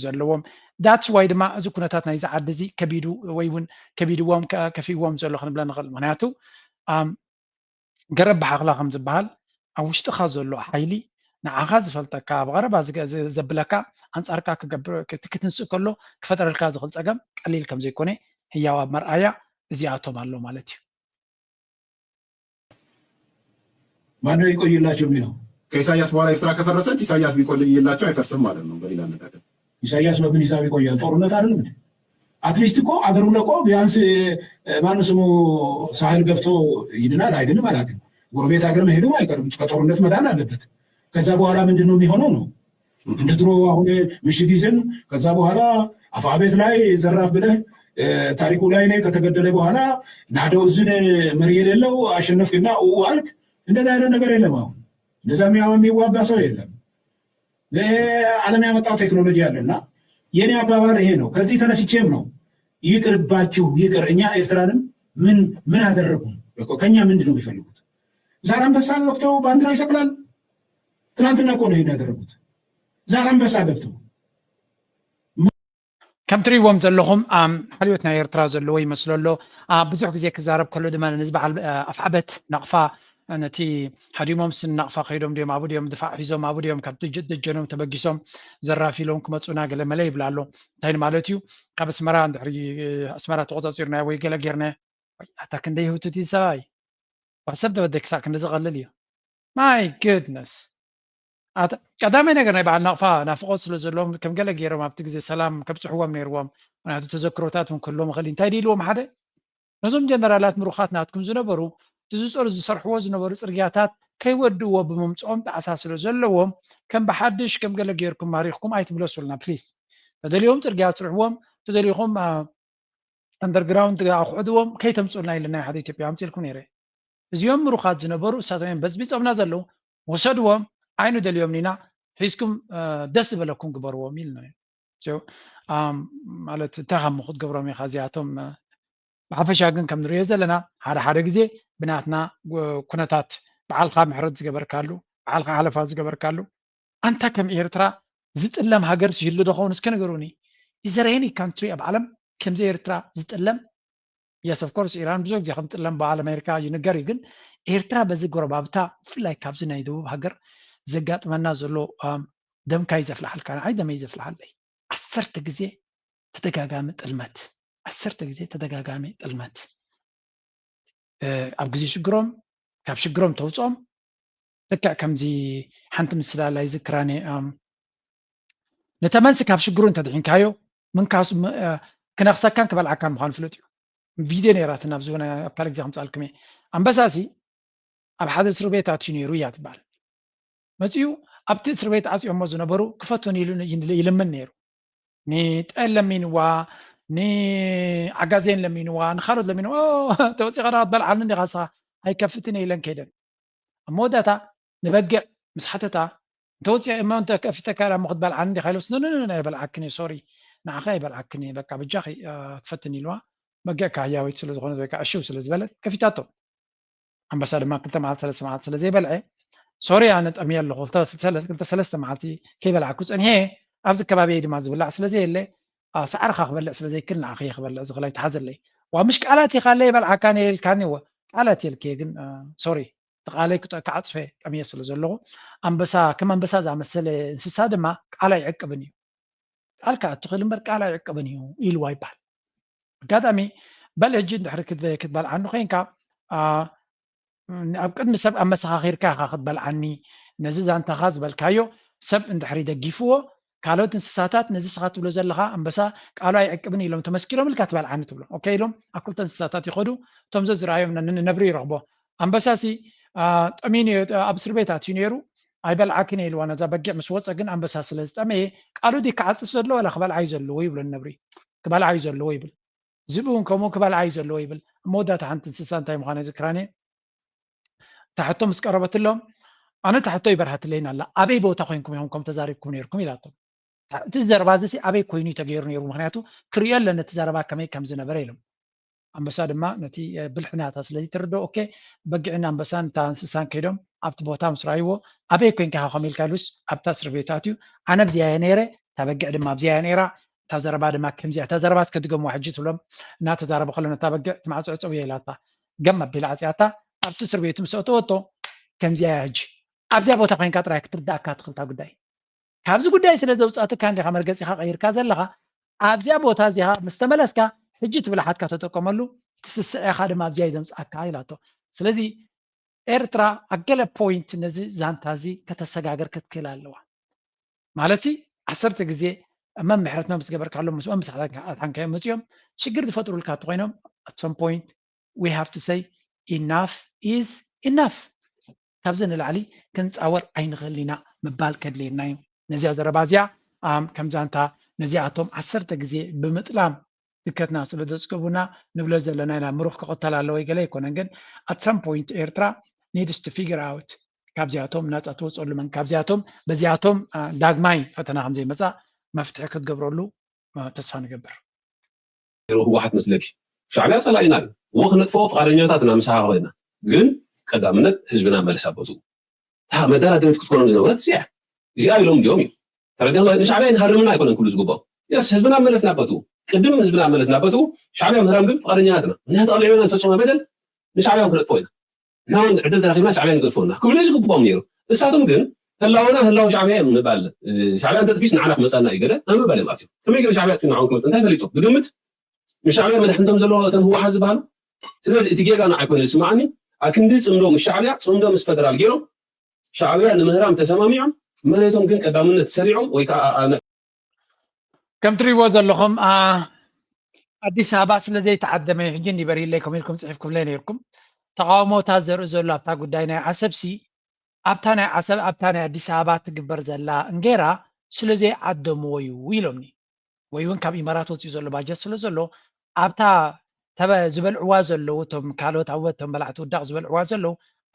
ዘለዎም that's why ድማ እዚ ኩነታት ናይዚ ዓዲ እዚ ከቢዱ ወይ እውን ከቢድዎም ከፊእዎም ዘሎ ክንብለ ንኽእል። ምክንያቱ ገረብ ብሓኽላ ከም ዝበሃል ኣብ ውሽጥኻ ዘሎ ሓይሊ ንዓኻ ዝፈልጠካ ኣብ ቀረባ ዘብለካ ኣንፃርካ ክትንስእ ከሎ ክፈጥረልካ ዝኽእል ፀገም ቀሊል ከም ዘይኮነ ህያው ኣብ መርኣያ እዚኣቶም ኣሎ ማለት እዩ። ማነው ይቆይላቸው የሚለው ከኢሳያስ በኋላ ኤርትራ ከፈረሰች ኢሳያስ ቢቆይላቸው አይፈርስም ማለት ነው። በሌላ አነጋገር ኢሳያስ በምን ሂሳብ ይቆያል? ጦርነት አይደለም እንዴ? አትሊስት እኮ አገሩን ለቆ ቢያንስ ማን ስሙ ሳህል ገብቶ ይድናል አይድንም አላውቅም። ጎረቤት ሀገር መሄዱ አይቀርም። ከጦርነት መዳን አለበት። ከዛ በኋላ ምንድን ነው የሚሆነው ነው እንደ ድሮ አሁን ምሽግ ይዘን ከዛ በኋላ አፋቤት ላይ ዘራፍ ብለህ ታሪኩ ላይ ነህ ከተገደለ በኋላ ናደው እዝን መሪ የሌለው አሸነፍክና ኡ አልክ። እንደዛ አይነት ነገር የለም። አሁን እንደዛ የሚያማ የሚዋጋ ሰው የለም። ዓለም ያመጣው ቴክኖሎጂ አለና የኔ አባባል ይሄ ነው። ከዚህ ተነስቼም ነው ይቅርባችሁ፣ ይቅር። እኛ ኤርትራንም ምን ምን አደረጉ? ከኛ ምንድን ነው የሚፈልጉት? ዛላንበሳ ገብተው ባንዲራ ይሰቅላሉ። ትናንትና እኮ ነው ይሄን ያደረጉት። ዛላንበሳ ገብተው ከም ትሪእዎም ዘለኹም ሓልዮት ናይ ኤርትራ ዘለዎ ይመስሎ ኣሎ። ብዙሕ ግዜ ክዛረብ ከሎ ድማ ነዚ በዓል ኣፍዓበት ናቕፋ ነቲ ሃዲሞም ስን ናቕፋ ከይዶም ድዮም ኣብኡ ድዮም ድፋዕ ሒዞም ኣብኡ ድዮም ካብ ደጀኖም ተበጊሶም ዘራፍ ኢሎም ክመፁና ገለ መለ ይብላ ኣሎ። እንታይ ማለት እዩ? ካብ ኣስመራ እንድሕሪ ኣስመራ ተቆፃፂርና ወይ ገለ ጌርና ኣታ ክንደይ ህውትት እዩ ሰብኣይ ዋሰብ ተበደ ክሳዕ ክንዲ ዝቐልል እዩ። My goodness ቀዳማይ ነገር ናይ በዓል ናቕፋ ናፍቆት ስለ ዘለዎም ከም ገለ ገይሮም ኣብቲ ግዜ ሰላም ከብፅሕዎም ነይርዎም። ምክንያቱ ተዘክሮታት እውን ክህልዎም ይኽእል እንታይ ድልዎም ሓደ ነዞም ጀነራላት ምሩኻት ናትኩም ዝነበሩ እቲ ዝፀሩ ዝሰርሕዎ ዝነበሩ ፅርግያታት ከይወድእዎ ብምምፅኦም ጣዕሳ ስለ ዘለዎም ከም ብሓድሽ ከም ገለ ገይርኩም ማሪኽኩም ኣይትምለሱልና ፕሊስ። ተደልዮም ፅርግያ ስርሕዎም ተደሊኹም ኣንደርግራውንድ ኣኹዕድዎም ከይተምፅኡልና ኢለ ናይ ሓደ ኢትዮጵያ ኣምፅልኩም ነይረ። እዚኦም ምሩኻት ዝነበሩ እሳቶም እዮም በዝቢፆምና ዘለዉ። ወሰድዎም ዓይኑ ደልዮም ኒና ሒዝኩም ደስ ዝበለኩም ግበርዎም ኢልና ማለት እንታይ ካሞ ክትገብሮም ኢኻ እዚኣቶም ብሓፈሻ ግን ከም ንሪኦ ዘለና ሓደ ሓደ ግዜ ብናትና ኩነታት በዓልካ ምሕረት ዝገበርካሉ በዓልካ ሓለፋ ዝገበርካሉ ኣንታ ከም ኤርትራ ዝጥለም ሃገር ይህሉ ዶ ኸውን እስከ ንገሩኒ። Is there any country ኣብ ዓለም ከምዚ ኤርትራ ዝጥለም? Yes of course ኢራን ብዙሕ ግዜ ከም ጥለም በዓል ኣሜሪካ ይንገር እዩ። ግን ኤርትራ በዚ ጎረባብታ ብፍላይ ካብዚ ናይ ደቡብ ሃገር ዘጋጥመና ዘሎ ደምካ እዩ ዘፍልሓልካ ንዓይ ደመይ ዘፍልሓለይ። ዓሰርተ ግዜ ተደጋጋሚ ጥልመት ዓሰርተ ግዜ ተደጋጋሚ ጥልመት ኣብ ግዜ ሽግሮም ካብ ሽግሮም ተውፅኦም ልክዕ ከምዚ ሓንቲ ምስላ ኣላ ይዝክራኒ ነተ መልሲ ካብ ሽግሩ እንተድሒንካዮ ምንካሱ ክነኽሰካን ክበልዓካን ምዃኑ ፍሉጥ እዩ። ቪድዮ ነይራትና ኣብዚ ኣብ ካልእ ግዜ ከምፅኣልኩም እየ። ኣንበሳ ሲ ኣብ ሓደ እስር ቤት ኣትዩ ነይሩ እያ ትበሃል። መፅኡ ኣብቲ እስር ቤት ዓፅዮሞ ዝነበሩ ክፈቱን ኢሉ ይልምን ነይሩ። ንጠል ለሚንዋ ንዓጋዜን ለሚንዋ ንኻሮት ለሚንዋ ተወፂኻ ዳ ክትበልዓኒ እንዲኻ ንስኻ ኣይከፍትን እየ ኢለን ከይደን ኣብ መወዳእታ ንበጊዕ ምስ ሓተታ እንተወፂኦ እሞ እንተ ከፊተካ ዳ እሞ ክትበልዓኒ እንዲኻ ኢሎስ ኖኖኖ ኣይበልዓክን እየ ሶሪ ንዓኺ ኣይበልዓክን እየ በቃ በጃኺ ክፈትን ኢልዋ በጊዕ ካህያዊት ስለ ዝኾነት ወይ ከዓ እሽው ስለ ዝበለት ከፊታቶ ኣንበሳ ድማ ክልተ መዓልቲ ሰለስተ መዓልቲ ስለ ዘይበልዐ ሶሪ ኣነ ጠምየ ኣለኹ ክልተ ሰለስተ መዓልቲ ከይበላዕኩ ፀኒሐ ኣብዚ ከባቢየይ ድማ ዝብላዕ ስለ ዘየለ ሳዕርኻ ክበልዕ ስለ ዘይክል ንዓኺ ክበልዕ ዝኽእል ኣይትሓዘለይ ዋ ምሽ ቃላት ኢኻለ ይበልዓካ ነየ ኢልካኒ እወ ቃላት የልክየ ግን ሶሪ እቲ ቃለይ ክዓፅፈ ጠምየ ስለ ዘለኹ ኣንበሳ ከም ኣንበሳ ዝኣመሰለ እንስሳ ድማ ቃል ኣይዕቅብን እዩ ቃል ክኣቱ ክእል እምበር ቃል ኣይዕቅብን እዩ ኢልዋ ይበሃል ኣጋጣሚ በል ሕጂ እንድሕሪ ክትበልዓኒ ኮይንካ ኣብ ቅድሚ ሰብ ኣመሰኻኺርካ ኢኻ ክትበልዓኒ ነዚ ዛንታኻ ዝበልካዮ ሰብ እንድሕሪ ደጊፍዎ ካልኦት እንስሳታት ነዚ ስኻ ትብሎ ዘለኻ ኣንበሳ ቃሉ ኣይዕቅብን ኢሎም ተመስኪሮም ኢልካ ትበልዓኒ ትብሎ ኦኬ ኢሎም ኣብ ክልተ እንስሳታት ይኸዱ እቶም ዘዝረኣዮም ነብሪ ይረኽቦ ኣንበሳ ሲ ጠሚኑ ኣብ እስር ቤት ኣትዩ ነይሩ ኣይበልዓክን ኢልዋ ነዛ በጊዕ ምስ ወፀ ግን ኣንበሳ ስለ ዝጠመየ ቃሉ ዲ ክዓፅስ ዘለዎ ላ ክበልዓ እዩ ዘለዎ ይብሎ ነብሪ ክበልዓ እዩ ዘለዎ ይብል ዝብኡ እውን ከምኡ ክበልዓ እዩ ዘለዎ ይብል ኣብ መወዳእታ ሓንቲ እንስሳ እንታይ ምዃነ ዝክራን እየ ታሕቶ ምስ ቀረበትሎም ኣነ ታሕቶ ይበርሃትለይን ኣላ ኣበይ ቦታ ኮይንኩም ኢኹም ከም ተዛሪብኩም ነይርኩም ኢላቶም እቲ ዘረባ እዚ ኣበይ ኮይኑ ተገይሩ ነይሩ ምክንያቱ ክሪኦ ኣለነ እቲ ዘረባ ከመይ ከም ዝነበረ ኢሎም ኣንበሳ ድማ ነቲ ብልሕናታ ስለዚ ትርድኦ ኦኬ በጊዕን ኣንበሳን እታ እንስሳን ከይዶም ኣብቲ ቦታ ምስ ረኣይዎ ኣበይ ኮይንካ ኢኻ ከም ኢልካ ኢሉስ ኣብታ እስር ቤት ኣትዩ ኣነ ኣብዚኣ እየ ነይረ እታ በጊዕ ድማ ኣብዚኣ እያ ነይራ እታ ዘረባ ድማ ከምዚኣ እታ ዘረባ እስከ ድገምዋ ሕጂ ትብሎም እናተዛረበ ከሎ ነታ በጊዕ እቲ ማዕፆ ዕፀው እየ ኢላታ ገም ኣቢላ ዓፅያታ ኣብቲ እስር ቤቱ ምስ ኣእተወቶ ከምዚኣ እያ ሕጂ ኣብዚኣ ቦታ ኮይንካ ጥራይ ክትርዳእካ ትኽእል እታ ጉዳይ ካብዚ ጉዳይ ስለ ዘውፃእትካ እንዲኻ መርገፂኻ ቀይርካ ዘለኻ ኣብዚኣ ቦታ እዚኻ ምስ ተመለስካ ሕጂ እቲ ብልሓትካ ተጠቀመሉ እቲ ስስዐኻ ድማ ኣብዚኣ እዩ ዘምፅኣካ ኢላቶ ስለዚ ኤርትራ ኣብ ገለ ፖይንት ነዚ ዛንታ እዚ ከተሰጋገር ክትክእል ኣለዋ ማለት ዓሰርተ ግዜ መምሕረትና ምስ ገበርካሎም ምስኦም ምስ ኣድሓንካዮም መፅኦም ሽግር ዝፈጥሩልካ እንተኮይኖም at some point we have to say enough is enough ካብዚ ንላዕሊ ክንፃወር ኣይንኽእል ኢና ምባል ከድልየና እዩ ነዚኣ ዘረባ እዚኣ ከም ዛንታ ነዚኣቶም ዓሰርተ ግዜ ብምጥላም ድከትና ስለ ዘፅገቡና ንብሎ ዘለና ኢና ምሩኽ ክቕተል ኣለዎ ገለ ኣይኮነን ግን at some point ኤርትራ needs to figure out ካብዚኣቶም ናፃ ትወፅኣሉ መን ካብዚኣቶም በዚኣቶም ዳግማይ ፈተና ከምዘይመፃ መፍትሒ ክትገብረሉ ተስፋ ንገብር። ህወሓት መስለኪ ሻዕቢያ ፀላኢና እዩ እዎ ክነጥፍኦ ፍቃደኛታት ኢና ምሳኻ ኮይና ግን ቀዳምነት ህዝብና መለስ ኣቦትኡ እታ መደራደሪት ክትኮኖም ዝነበረት እዚኣ እዚኣ ኢሎም እንዲኦም እዩ ተረዲኻ ንሻዕቢያ ንሃርምና ኣይኮነን ክብሉ ዝግባኦም የስ ህዝብና መለስ ናበትኡ ቅድም ህዝብና መለስ ናበትኡ ሻዕቢያ ምህራም ግን ፍቃደኛታት ኢና ምክንያቱ ኣብ ልዕልና ዝፈፀመ በደል ንሻዕቢያ ክነጥፍኦ ኢና እና እውን ዕድል ተረኪብና ሻዕቢያ ንገድፈና ክብሉ ዝግብኦም ነይሩ። እሳቶም ግን ህላወና ህላወ ሻዕቢያ እዮም ምባል ሻዕቢያ እንተጥፊስ ንዓና ክመፀና እዩ ገለ ኣብ ምባል እዮም ኣትዮም። ከመይ ገለ ሻዕቢያ ኣጥፊ ንዓኦም ክመፅ እንታይ ፈሊጦም? ብግምት ንሻዕቢያ መድሕንቶም ዘለዎ እተን ህወሓት ዝበሃሉ። ስለዚ እቲ ጌጋ ንዓይ ኮይኑ ዝስማዓኒ ኣክንዲ ፅምዶ ምስ ሻዕቢያ ፅምዶ ምስ ፈደራል ገይሮም ሻዕቢያ ንምህራም ተሰማሚዖም መሬቶም ግን ቀዳምነት ሰሪዖም ወይ ከዓ ከም ትሪእዎ ዘለኹም ኣዲስ ኣበባ ስለ ዘይተዓደመ እዩ ሕጂ እንዲበሪለይ ከም ኢልኩም ፅሒፍኩምለይ ነይርኩም ተቃውሞታት ዘርኢ ዘሎ ኣብታ ጉዳይ ናይ ዓሰብሲ ኣብታ ናይ ዓሰብ ኣብታ ናይ ኣዲስ ኣበባ ትግበር ዘላ እንጌራ ስለ ዘይዓደምዎ እዩ ኢሎምኒ ወይ እውን ካብ ኢማራት ወፅኡ ዘሎ ባጀት ስለ ዘሎ ኣብታ ዝበልዕዋ ዘለዉ እቶም ካልኦት ኣወቶም በላዕቲ ውዳቕ ዝበልዕዋ ዘለዉ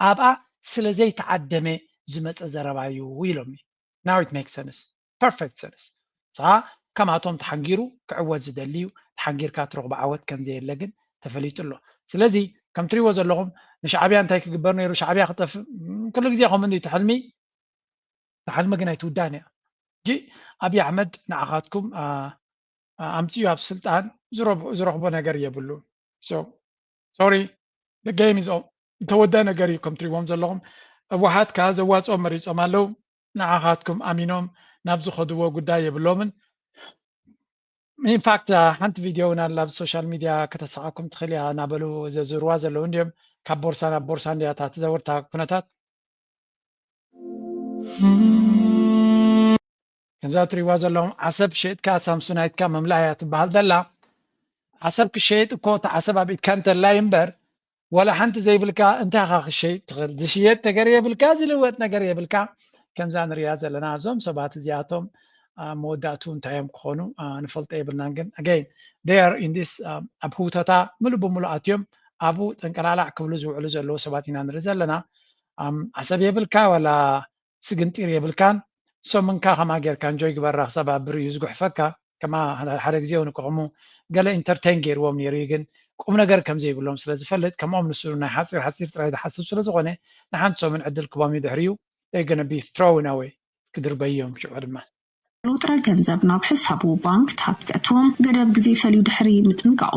ኣብኣ ስለ ዘይተዓደመ ዝመፀ ዘረባ እዩ ኢሎምኒ now it makes sense perfect sense ሳ ከማቶም ተሓንጊሩ ክዕወት ዝደሊ እዩ ተሓንጊርካ ትረኽቦ ዓወት ከም ዘየለ ግን ተፈሊጡ ኣሎ ስለዚ ከም ትሪእዎ ዘለኹም ንሻዕብያ እንታይ ክግበር ነይሩ ሻዕብያ ክጠፍእ ኩሉ ግዜ ከምኡ እዩ ትሕልሚ ትሕልሚ ግን ኣይትውዳን እያ እንጂ ኣብይ ኣሕመድ ንዓኻትኩም ኣምፅኡ ኣብ ስልጣን ዝረኽቦ ነገር የብሉን sorry the game is ዝተወደ ነገር እዩ ከም ትሪዎም ዘለኹም ህወሓት ከዓ ዘዋፅኦም መሪፆም ኣለዉ ንዓኻትኩም ኣሚኖም ናብ ዝኸድዎ ጉዳይ የብሎምን ኢንፋክት ሓንቲ ቪድዮ እውን ኣላ ኣብ ሶሻል ሚድያ ከተስሓኩም ትኽእል እያ እናበሉ ዘዝርዋ ዘለዉ እንዲዮም ካብ ቦርሳ ናብ ቦርሳ እንዲያ እታ ትዘውር እታ ኩነታት ከምዛ ትሪእዋ ዘለኹም ዓሰብ ሸይጥካ ሳምሱናይትካ መምላእ እያ ትበሃል ዘላ ዓሰብ ክሸየጥ እኮ እቲ ዓሰብ ኣብ ኢድካ እንተላይ እምበር ዋላ ሓንቲ ዘይብልካ እንታይ ኢኻ ክሸይጥ ትኽእል ዝሽየጥ ነገር የብልካ ዝልወጥ ነገር የብልካ ከምዛ ንሪያ ዘለና እዞም ሰባት እዚኣቶም መወዳእቱ እንታይ እዮም ክኾኑ ንፈልጦ የብልናን ግን again they are in this ኣብ ህውተታ ምሉእ ብምሉእ ኣትዮም ኣብኡ ጠንቀላዕላዕ ክብሉ ዝውዕሉ ዘለዉ ሰባት ኢና ንርኢ ዘለና ዓሰብ የብልካ ዋላ ስግንጢር የብልካን ሰሙንካ ከማ ጌርካ እንጆይ ግበራ ክሳብ ኣብ ብር እዩ ዝጉሕፈካ ከማ ሓደ ግዜ እውን እኮ ከምኡ ገለ ኢንተርቴን ገይርዎም ነይሩ እዩ ግን ቁም ነገር ከም ዘይብሎም ስለ ዝፈልጥ ከምኦም ንሱ ናይ ሓፂር ሓፂር ጥራይ ዝሓስብ ስለ ዝኾነ ንሓንቲ ሰሙን ዕድል ክቦም እዩ ድሕሪኡ they're gonna be thrown away ክድርበዩ እዮም ሽዑ ድማ ጥረ ገንዘብ ናብ ሕሳቡ ባንክታት ከእትዎም ገደብ ግዜ ፈልዩ ድሕሪ ምጥንቃቑ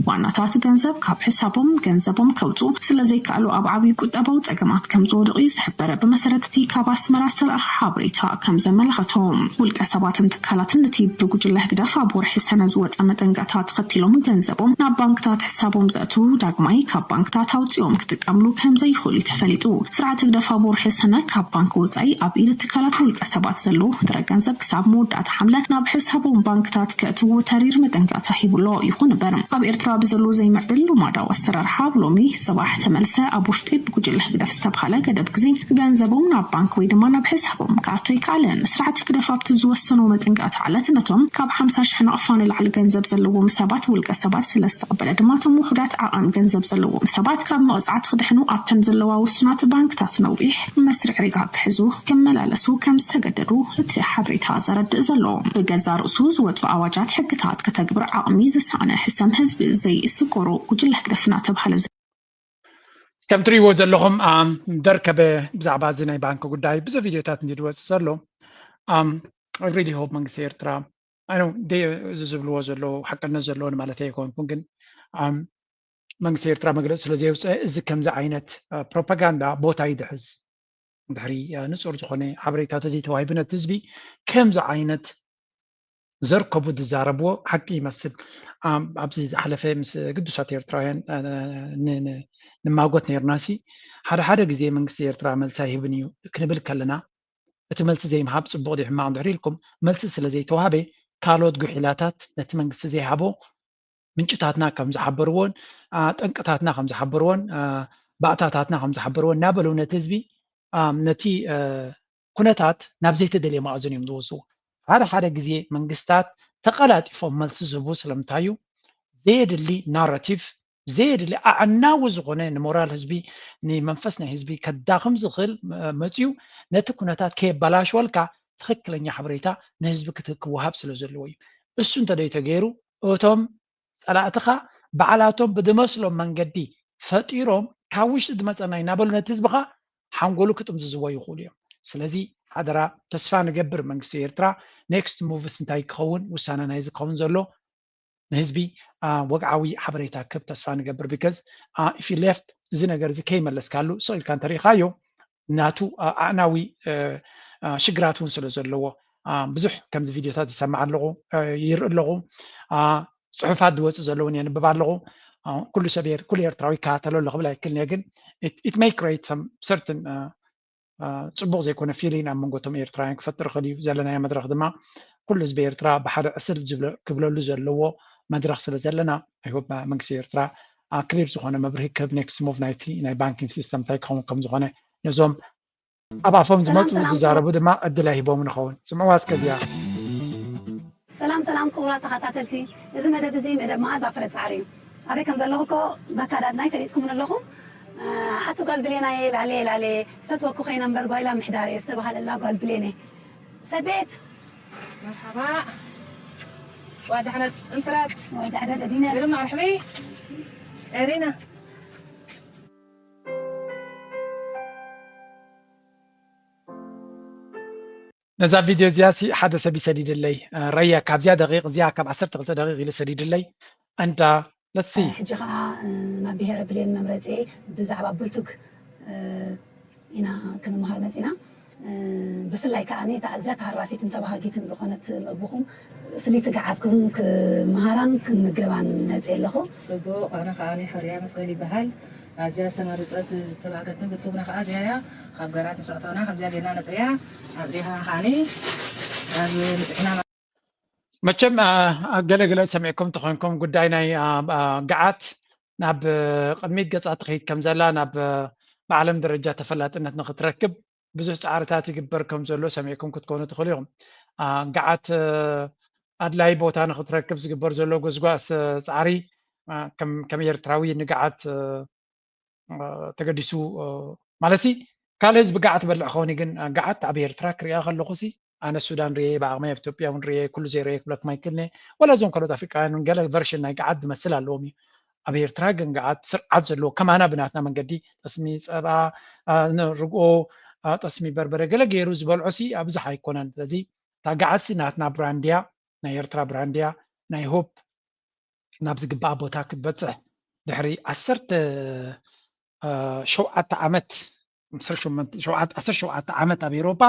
ዋናታት ገንዘብ ካብ ሕሳቦም ገንዘቦም ከውፁ ስለዘይከኣሉ ኣብ ዓብዪ ቁጠባዊ ፀገማት ከም ዝወድቑ እዩ ዝሕበር ብመሰረት እቲ ካብ ኣስመራ ዝተለኣኸ ሓበሬታ ከም ዘመላኸቶ ውልቀ ሰባትን ትካላትን ነቲ ብጉጅለ ህግደፍ ኣብ ወርሒ ሰነ ዝወፀ መጠንቀቕታ ተኸቲሎም ገንዘቦም ናብ ባንክታት ሕሳቦም ዘእትዉ ዳግማይ ካብ ባንክታት ኣውፂኦም ክጥቀምሉ ከም ዘይኽእሉ እዩ ተፈሊጡ ስርዓት ህግደፍ ኣብ ወርሒ ሰነ ካብ ባንክ ወፃኢ ኣብ ኢድ ትካላት ውልቀ ሰባት ዘለዉ ጥረ ገንዘብ ክሳብ መወዳእታ ሓምለ ናብ ሕሳቦም ባንክታት ከእትዉ ተሪር መጠንቀቕታ ሂቡ ኣሎ። ይኹን እምበር ኣብ ኤርትራ ብዘሎ ዘይምዕብል ልማዳዊ ኣሰራርሓ ኣብ ሎሚ ፅባሕ ተመልሰ ኣብ ውሽጢ ብጉጅለ ህግደፍ ዝተብሃለ ገደብ ግዜ ገንዘቦም ናብ ባንክ ወይ ድማ ናብ ሕሳቦም ክኣቱ ኣይከኣለን። ስርዓት ህግደፍ ኣብቲ ዝወሰኖ መጠንቀቕታ ዕለት ነቶም ካብ ሓምሳ ሽሕ ናቕፋ ንላዕሊ ገንዘብ ዘለዎም ሰባት ውልቀ ሰባት ስለ ዝተቐበለ ድማ እቶም ውሑዳት ዓቐን ገንዘብ ዘለዎም ሰባት ካብ መቕፃዕቲ ክድሕኑ ኣብተን ዘለዋ ውሱናት ባንክታት ነዊሕ መስርዕ ሪጋ ክሕዙ ክመላለሱ ከም ዝተገደዱ እቲ ሓበሬታ ዘረድእ ዘሎ ብገዛ ርእሱ ዝወፁ ኣዋጃት ሕግታት ከተግብር ዓቕሚ ዝሰኣነ ሕሰም ህዝቢ ዘይስቆሮ ጉጅለ ህግደፍ እናተብሃለ ከም ትሪእዎ ዘለኹም ደርከበ ብዛዕባ እዚ ናይ ባንክ ጉዳይ ብዙ ቪድዮታት እንዲ ዝወፅእ ዘሎ I really hope መንግስቲ ኤርትራ ኣይ እዚ ዝብልዎ ዘለዉ ሓቅነት ዘለዎን ማለት ኣይኮንኩን ግን መንግስቲ ኤርትራ መግለፂ ስለ ዘየውፀአ እዚ ከምዚ ዓይነት ፕሮፓጋንዳ ቦታ ይድሕዝ ድሕሪ ንፁር ዝኾነ ሓበሬታ ተዘይተዋሂቡ ነቲ ህዝቢ ከምዚ ዓይነት ዘርከቡ ዝዛረብዎ ሓቂ ይመስል ኣብዚ ዝሓለፈ ምስ ግዱሳት ኤርትራውያን ንማጎት ነርና ሲ ሓደ ሓደ ግዜ መንግስቲ ኤርትራ መልሲ ኣይህብን እዩ ክንብል ከለና እቲ መልሲ ዘይምሃብ ፅቡቕ ድዩ ሕማቕ እንድሕር ኢልኩም መልሲ ስለ ዘይተዋሃበ ካልኦት ጉሒላታት ነቲ መንግስቲ ዘይሃቦ ምንጭታትና ከም ዝሓበርዎን ጠንቅታትና ከም ዝሓበርዎን ባእታታትና ከም ዝሓበርዎን እናበሉ ነቲ ህዝቢ ነቲ ኩነታት ናብ ዘይተደልየ መኣዝን እዮም ዝወስድዎ ሓደ ሓደ ግዜ መንግስታት ተቀላጢፎም መልሲ ዝህቡ ስለምንታይ እዩ ዘየድሊ ናራቲቭ ዘየድሊ ኣዕናዊ ዝኾነ ንሞራል ህዝቢ ንመንፈስ ናይ ህዝቢ ከዳኽም ዝኽእል መፅዩ ነቲ ኩነታት ከየበላሽወልካ ትኽክለኛ ሓበሬታ ንህዝቢ ክወሃብ ስለ ዘለዎ እዩ። እሱ እንተደይ ተገይሩ እቶም ፀላእትኻ ባዕላቶም ብድመስሎም መንገዲ ፈጢሮም ካብ ውሽጢ ዝመፀና እናበሉ ነቲ ህዝብኻ ሓንጎሉ ክጥምዝዝዎ ይኽእሉ እዮም። ስለዚ ሓደራ ተስፋ ንገብር መንግስቲ ኤርትራ next moves እንታይ ክኸውን ውሳነ ናይ ዝኸውን ዘሎ ንህዝቢ ወግዓዊ ሓበሬታ ክብ ተስፋ ንገብር because if you left እዚ ነገር እዚ ከይመለስካሉ ስቕ ኢልካ እንተሪኢኻዮ ናቱ ኣዕናዊ ሽግራት እውን ስለ ዘለዎ ብዙሕ ከምዚ ቪድዮታት ይሰማዕ ኣለኹ ይርኢ ኣለኹ ፅሑፋት ዝወፁ ዘለውን የንብብ ኣለኹ ኩሉ ሰብ ኩሉ ኤርትራዊ ይከታተሎ ኣሎ ክብል ኣይክልን እየ ግን it may create some certain ፅቡቕ ዘይኮነ feeling ኣብ መንጎ እቶም ኤርትራውያን ክፈጥር ይኽእል እዩ ዘለናዮ መድረኽ ድማ ኩሉ ህዝቢ ኤርትራ ብሓደ ዕስል ክብለሉ ዘለዎ መድረኽ ስለ ዘለና ኣይሆብ መንግስቲ ኤርትራ ክሊር ዝኾነ መብርሂ ክህብ next move ናይቲ ናይ banking system እንታይ ክኸውን ከም ዝኾነ ነዞም ኣብ ኣፎም ዝመፁ ዝዛረቡ ድማ ዕድል ኣይሂቦም ንኸውን ስምዕዋ እስከ እዚኣ ሰላም ሰላም ክቡራት ተኸታተልቲ እዚ መደብ እዚ መደብ መዓዛ ፍረ ፃዕሪ እዩ ኣበይ ከም ዘለኹ እኮ በካዳድናይ ፈሊጥኩምን ኣለኹም ኣቲ ጓል ብሌናየ ላሌ ላሌ ፈትወኩ ኮይነ እምበር ጓይላ ምሕዳር እየ ዝተባሃለላ ጓል ብሌነ ሰቤት መርሓባ ዋዳሕነት እንትራት ወዳሕደት እዲነት ግርማ ርሕመይ ኤሪና ነዛ ቪድዮ እዚኣ ሲ ሓደ ሰብ ይሰዲድለይ ረያ ካብዚኣ ደቂቕ እዚኣ ካብ ዓሰርተ ክልተ ደቂቕ ኢሉ ሰዲድለይ and let's see ሕጂ ከዓ ናብ ብሄረ ብሌን መምረፂ ብዛዕባ ብልቱግ ኢና ክንመሃር መፂና ብፍላይ ከዓ እታ ኣዝያ ተሃራፊትን ተባሃጊትን ዝኾነት ምግብኹም ፍልይቲ ገዓትኩም ክመሃራን ክምገባን መፂ ኣለኹ ፅቡቅ ኣነ ከዓ ሕርያ መስቀል ይበሃል ኣዝያ ዝተመርፀት ዝተባሃገትን ብልቱግና ከዓ እዚያ እያ ካብ ገራት ምስ ኣእተውና ከምዚኣ ጌርና ነፅርያ ኣፅሪኻ ከዓኒ ኣብ ንፅሕና መቸም ገለገለ ሰሚዕኩም ተኾንኩም ጉዳይ ናይ ገዓት ናብ ቅድሚት ገፃ ትኸይድ ከም ዘላ ናብ ብዓለም ደረጃ ተፈላጥነት ንክትረክብ ብዙሕ ፃዕርታት ይግበር ከም ዘሎ ሰሚዕኩም ክትኮኑ ትኽእሉ ኢኹም። ገዓት ኣድላይ ቦታ ንክትረክብ ዝግበር ዘሎ ጎስጓስ ፃዕሪ ከም ኤርትራዊ ንገዓት ተገዲሱ ማለት ሲ ካልእ ህዝቢ ገዓት በልዕ ኸውን ግን ገዓት ኣብ ኤርትራ ክሪኣ ከለኹ ሲ ኣነ ሱዳን ርየ ብዓቕመይ ኣብ ኢትዮጵያ እውን ርየ ኩሉ ዘይረየ ክብለኩም ኣይክእልን እየ ወላ እዞም ካልኦት ኣፍሪቃውያን እውን ገለ ቨርሽን ናይ ገዓት ዝመስል ኣለዎም እዩ ኣብ ኤርትራ ግን ገዓት ስርዓት ዘለዎ ከማና ብናትና መንገዲ ጠስሚ ፀባ ርግኦ ጠስሚ በርበረ ገለ ገይሩ ዝበልዖ ሲ ኣብዝሓ ኣይኮነን ስለዚ እታ ገዓት ሲ ናትና ብራንድያ ናይ ኤርትራ ብራንድያ ናይ ሆፕ ናብ ዝግባኣ ቦታ ክትበፅሕ ድሕሪ ዓሰርተ ሸውዓተ ዓመት ዓሰርተ ሸውዓተ ዓመት ኣብ ኤሮፓ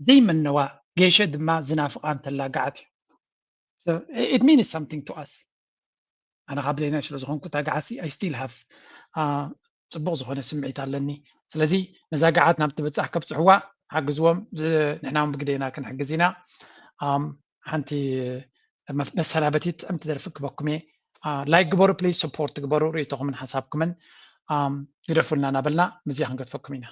ዘይመነዋ ጌሸ ድማ ዝናፍቓ እንተላ ገዓት እዩ it means something to us ኣነ ካብ ብሌናይ ስለ ዝኾንኩ እታ ገዓሲ I still have ፅቡቕ ዝኾነ ስምዒት ኣለኒ ስለዚ ነዛ ገዓት ናብ ትብፃሕ ከብፅሕዋ ሓግዝዎም ንሕና እውን ብግዴና ክንሕግዝ ኢና ሓንቲ መሰናበቲት ጥዕምቲ ደርፊ ክበኩም እየ like ግበሩ please support ግበሩ ርእይቶኹምን ሓሳብኩምን ግደፉልና እናበልና ምስዚኣ ክንገድፈኩም ኢና